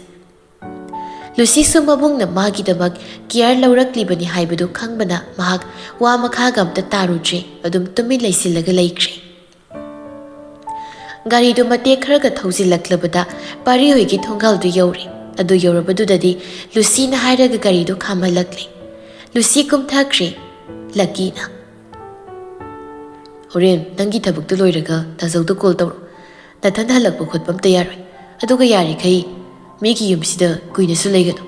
ꯂꯨꯁꯤꯁꯨ ꯃꯕꯨꯡꯅ ꯃꯥꯒꯤꯗꯃꯛ ꯀꯤꯌꯥꯔ ꯂꯧꯔꯛꯂꯤꯕꯅꯤ ꯍꯥꯏꯕꯗꯨ ꯈꯪꯕꯅ ꯃꯍꯥꯛ ꯋꯥ ꯃꯈꯥꯒ ꯑꯝꯇ ꯇꯥꯔꯨꯗ꯭ꯔꯦ, ꯑꯗꯨꯝ ꯇꯨꯃꯤꯟ ꯂꯩꯁꯤꯜꯂꯒ ꯂꯩꯈ꯭ꯔꯦ꯫ ꯒꯥꯔꯤꯗꯨ ꯃꯇꯦꯛ ꯈꯔꯒ ꯊꯧꯖꯤꯜꯂꯛꯂꯕꯗ ꯄꯥꯔꯤ ꯍꯣꯏꯒꯤ ꯊꯣꯡꯒꯥꯜꯗꯨ ꯌꯧꯔꯦ꯫ ꯑꯗꯨ ꯌꯧꯔꯕꯗꯨꯗꯗꯤ ꯂꯨꯁꯤꯅ ꯍꯥꯏꯔꯒ ꯒꯥꯔꯤꯗꯨ ꯈꯥꯝꯍꯜꯂꯛꯂꯦ꯫ ꯂꯨꯁꯤ ꯀꯨꯝꯊꯈ꯭ꯔꯦ꯫ ꯂꯀꯤꯅ, "ꯍꯣꯔꯦꯟ ꯅꯪꯒꯤ ꯊꯕꯛꯇꯨ ꯂꯣꯏꯔꯒ ꯇꯥꯖꯧꯗ ꯀꯣꯜ ꯇꯧꯔꯣ꯫ ꯅꯊꯟꯗ ꯍꯜꯂꯛꯄ ꯈꯣꯠꯄ ꯑꯝꯇ ꯌꯥꯔꯣꯏ꯫ ꯑꯗꯨꯒ ꯌꯥꯔꯤꯈꯩ ꯃꯤꯒꯤ ꯌꯨꯝꯁꯤꯗ ꯀꯨꯏꯅꯁꯨ ꯂꯩꯒꯅꯨ꯫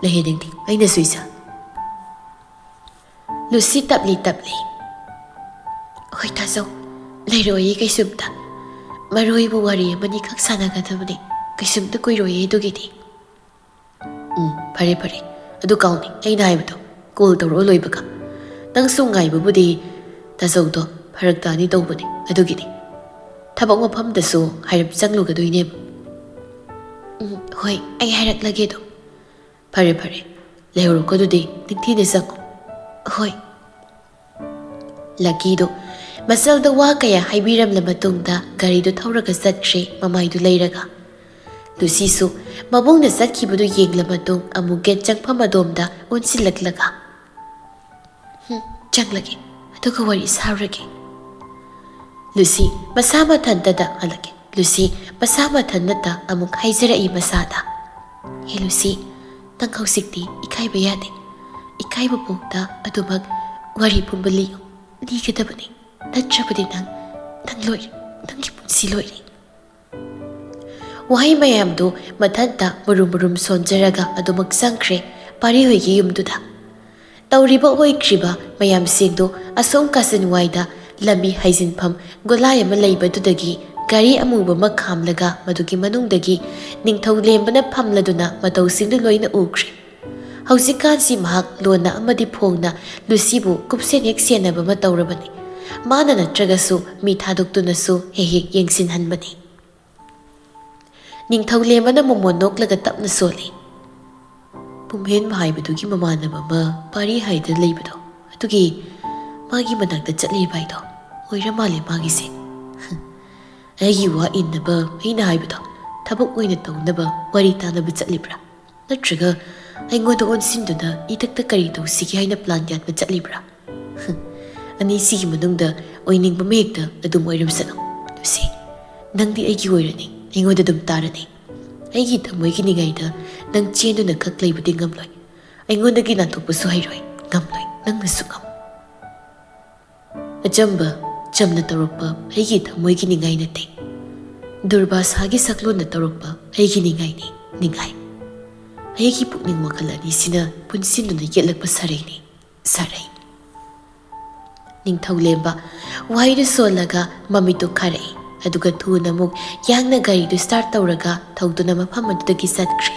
ꯂꯩꯍꯟꯅꯤꯡꯗꯦ ꯑꯩꯅꯁꯨ ꯏꯆꯥ"꯫ ꯂꯨꯁꯤ ꯇꯞꯂꯤ ꯇꯞꯂꯤ, "ꯍꯣꯏ ꯇꯥꯖꯧ, ꯂꯩꯔꯣꯏꯌꯦ ꯀꯩꯁꯨꯝꯇ꯫ ꯃꯔꯨ ꯑꯣꯏꯕ ꯋꯥꯔꯤ ꯑꯃꯅꯤꯈꯛ ꯁꯥꯟꯅꯒꯗꯕꯅꯤ꯫ ꯀꯩꯁꯨꯝꯇ ꯀꯨꯏꯔꯣꯏꯌꯦ ꯑꯗꯨꯒꯤꯗꯤ"꯫ "ꯎꯝ, ꯐꯔꯦ ꯐꯔꯦ꯫ ꯑꯗꯨ ꯀꯥꯎꯅꯤ ꯑꯩꯅ ꯍꯥꯏꯕꯗꯣ, ꯀꯣꯜ ꯇꯧꯔꯛꯑꯣ ꯂꯣꯏꯕꯒ꯫ ꯅꯪꯁꯨ ꯉꯥꯏꯕꯕꯨꯗꯤ ꯇꯥꯖꯧꯗꯣ ꯐꯔꯛ ꯇꯥꯅꯤ ꯇꯧꯕꯅꯦ, ꯑꯗꯨꯒꯤꯅꯤ꯫ ꯊꯕꯛ ꯃꯐꯝꯗꯁꯨ ꯍꯥꯏꯔꯞ ꯆꯪꯂꯨꯒꯗꯣꯏꯅꯦꯕ꯫ "ꯎꯝ, ꯍꯣꯏ, ꯑꯩ ꯍꯥꯏꯔꯛꯂꯒꯦ ꯑꯗꯨꯝ꯫ ꯐꯔꯦ, ꯐꯔꯦ, ꯂꯩꯍꯧꯔꯣꯀꯣ ꯑꯗꯨꯗꯤ, ꯅꯤꯡꯊꯤꯅ ꯆꯪꯉꯣ꯫" "ꯍꯣꯏ꯫" ꯂꯛꯀꯤꯗꯣ ꯃꯆꯜꯗ ꯋꯥ ꯀꯌꯥ ꯍꯥꯏꯕꯤꯔꯝꯂ ꯃꯇꯨꯡꯗ ꯒꯥꯔꯤꯗꯨ ꯊꯧꯔꯒ ꯆꯠꯈ꯭ꯔꯦ, ꯃꯃꯥꯏꯗꯨ ꯂꯩꯔꯒ꯫ ꯂꯨꯁꯤꯁꯨ ꯃꯕꯨꯡꯅ ꯆꯠꯈꯤꯕꯗꯨ ꯌꯦꯡꯂ ꯃꯇꯨꯡ ꯑꯃꯨꯛ ꯒꯦꯠ ꯆꯪꯐꯝ ꯑꯗꯣꯝꯗ ꯑꯣꯟꯁꯤꯜꯂꯛꯂꯒ, "ꯍꯨꯝ, ꯆꯪꯂꯒꯦ, ꯑꯗꯨꯒ ꯋꯥꯔꯤ ꯁꯥꯔꯨꯔꯒꯦ꯫" ꯂꯨꯁꯤ ꯃꯁꯥ ꯃꯊꯟꯇꯗ ꯍꯜꯂꯛꯀꯦ꯫ ꯂꯨꯁꯤ ꯃꯁꯥ ꯃꯊꯟꯇ ꯑꯃꯨꯛ ꯍꯥꯏꯖꯔꯛꯏ ꯃꯁꯥꯗ, "ꯍꯦ ꯂꯨꯁꯤ, ꯅꯪ ꯍꯧꯖꯤꯛꯇꯤ ꯏꯀꯥꯏꯕ ꯌꯥꯗꯦ꯫ ꯏꯀꯥꯏꯕ ꯄꯣꯛꯇ ꯑꯗꯨꯃꯛ ꯋꯥꯔꯤ ꯄꯨꯝꯕ ꯂꯤꯌꯨ꯫ ꯂꯤꯒꯗꯕꯅꯤ꯫ ꯅꯠꯇ꯭ꯔꯕꯗꯤ ꯅꯪ, ꯅꯪ ꯂꯣꯏꯔꯦ꯫ ꯅꯪꯒꯤ ꯄꯨꯟꯁꯤ ꯂꯣꯏꯔꯦ꯫" ꯋꯥꯍꯩ ꯃꯌꯥꯝꯗꯨ ꯃꯊꯟꯇ ꯃꯔꯨꯝ ꯃꯔꯨꯝ ꯁꯣꯟꯖꯔꯒ ꯑꯗꯨꯃꯛ ꯆꯪꯈ꯭ꯔꯦ ꯄꯥꯔꯤ ꯍꯣꯏꯒꯤ ꯌꯨꯝꯗꯨꯗ꯫ ꯇꯧꯔꯤꯕ ꯑꯣꯏꯈ꯭ꯔꯤꯕ ꯃꯌꯥꯝꯁꯤꯡꯗꯨ ꯑꯁꯣꯝ ꯀꯥꯆꯤꯟꯋꯥꯏꯗ ꯂꯝꯕꯤ ꯍꯥꯏꯖꯤꯟꯐꯝ ꯒꯣꯂꯥꯏ ꯑꯃ ꯂꯩꯕꯗꯨꯗꯒꯤ ꯒꯥꯔꯤ ꯑꯃꯨꯕ ꯑꯃ ꯈꯥꯝꯂꯒ ꯃꯗꯨꯒꯤ ꯃꯅꯨꯡꯗꯒꯤ ꯅꯤꯡꯊꯧ ꯂꯦꯝꯕꯅ ꯐꯝꯂꯗꯨꯅ ꯃꯇꯧꯁꯤꯡꯗꯨ ꯂꯣꯏꯅ ꯎꯈ꯭ꯔꯦ꯫ ꯍꯧꯖꯤꯛꯀꯥꯟꯁꯤ ꯃꯍꯥꯛ ꯂꯣꯟꯅ ꯑꯃꯗꯤ ꯐꯣꯡꯅ ꯂꯨꯁꯤꯕꯨ ꯀꯨꯞꯁꯦꯟ ꯍꯦꯛ ꯁꯦꯟꯅꯕ ꯑꯃ ꯇꯧꯔꯕꯅꯤ꯫ ꯃꯥꯅ ꯅꯠꯇ꯭ꯔꯒꯁꯨ ꯃꯤ ꯊꯥꯗꯣꯛꯇꯨꯅꯁꯨ ꯍꯦꯛ ꯍꯦꯛ ꯌꯦꯡꯁꯤꯟꯍꯟꯕꯅꯤ꯫ ꯅꯤꯡꯊꯧ ꯂꯦꯝꯕꯅ ꯃꯣꯃꯣꯟ ꯅꯣꯛꯂꯒ ꯇꯞꯅ ꯁꯣꯜꯂꯤ꯫ "ꯄꯨꯝꯍꯦꯟꯕ ꯍꯥꯏꯕꯗꯨꯒꯤ ꯃꯃꯥꯟꯅꯕ ꯑꯃ ꯄꯥꯔꯤ ꯍꯥꯏꯗ ꯂꯩꯕꯗꯣ, ꯑꯗꯨꯒꯤ ꯃꯥꯒꯤ ꯃꯅꯥꯛꯇ ꯆꯠꯂꯤꯕ ꯍꯥꯏꯗꯣ ꯑꯣꯏꯔ ꯃꯥꯜꯂꯦ ꯃꯥꯒꯤꯁꯦ꯫" "ꯑꯩꯒꯤ ꯋꯥ ꯏꯟꯅꯕ ꯑꯩꯅ ꯍꯥꯏꯕꯗꯣ ꯊꯕꯛ ꯑꯣꯏꯅ ꯇꯧꯅꯕ ꯋꯥꯔꯤ ꯇꯥꯅꯕ ꯆꯠꯂꯤꯕ꯭ꯔꯥ? ꯅꯠꯇ꯭ꯔꯒ ꯑꯩꯉꯣꯟꯗ ꯑꯣꯟꯁꯤꯟꯗꯨꯅ ꯏꯊꯛꯇ ꯀꯔꯤ ꯇꯧꯁꯤꯒꯦ ꯍꯥꯏꯅ ꯄ꯭ꯂꯥꯟ ꯌꯥꯠꯄ ꯆꯠꯂꯤꯕ꯭ꯔꯥ? ꯑꯅꯤꯁꯤꯒꯤ ꯃꯅꯨꯡꯗ ꯑꯣꯏꯅꯤꯡꯕ ꯑꯃ ꯍꯦꯛꯇ ꯑꯗꯨꯝ ꯑꯣꯏꯔꯝꯁꯅꯨ꯫ ꯂꯨꯁꯤ, ꯅꯪꯗꯤ ꯑꯩꯒꯤ ꯑꯣꯏꯔꯅꯤ, ꯑꯩꯉꯣꯟꯗ ꯑꯗꯨꯝ ꯇꯥꯔꯅꯤ꯫ ꯑꯩꯒꯤ ꯊꯃꯣꯏꯒꯤ ꯅꯤꯡꯉꯥꯏꯗ ꯅꯪ ꯆꯦꯟꯗꯨꯅ ꯈꯛ ꯂꯩꯕꯗꯤ ꯉꯝꯂꯣꯏ꯫ ꯑꯩꯉꯣꯟꯗꯒꯤ ꯅꯥꯟꯊꯣꯛꯄꯁꯨ ꯍꯩꯔꯣꯏ, ꯉꯝꯂꯣꯏ, ꯅꯪꯅꯁꯨ ꯉꯝ꯫ ꯑꯆꯝꯕ, ꯆꯝꯅ ꯇꯧꯔꯛꯄ ꯑꯩꯒꯤ ꯊꯃꯣꯏꯒꯤ ꯅꯤꯡꯉꯥꯏ ꯅꯠꯇꯦ꯫ ꯗꯨꯔꯕꯥꯁꯥꯒꯤ ꯁꯛꯂꯣꯟꯅ ꯇꯧꯔꯛꯄ ꯑꯩꯒꯤ ꯅꯤꯡꯉꯥꯏꯅꯤ, ꯅꯤꯡꯉꯥꯏ꯫ ꯑꯩꯒꯤ ꯄꯨꯛꯅꯤꯡ ꯋꯥꯈꯜ ꯑꯅꯤꯁꯤꯅ ꯄꯨꯟꯁꯤꯟꯗꯨꯅ ꯌꯦꯠꯂꯛꯄ ꯁꯥꯔꯩꯅꯤ, ꯁꯥꯔꯩ꯫" ꯅꯤꯡꯊꯧ ꯂꯦꯝꯕ ꯋꯥꯍꯩꯗꯨ ꯁꯣꯜꯂꯒ ꯃꯃꯤꯠꯇꯨ ꯈꯥꯔꯛꯏ, ꯑꯗꯨꯒ ꯊꯨꯅ ꯑꯃꯨꯛ ꯌꯥꯡꯅ ꯒꯥꯔꯤꯗꯨ ꯁ꯭ꯇꯥꯔꯠ ꯇꯧꯔꯒ ꯊꯧꯗꯨꯅ ꯃꯐꯝ ꯑꯗꯨꯗꯒꯤ ꯆꯠꯈ꯭ꯔꯦ꯫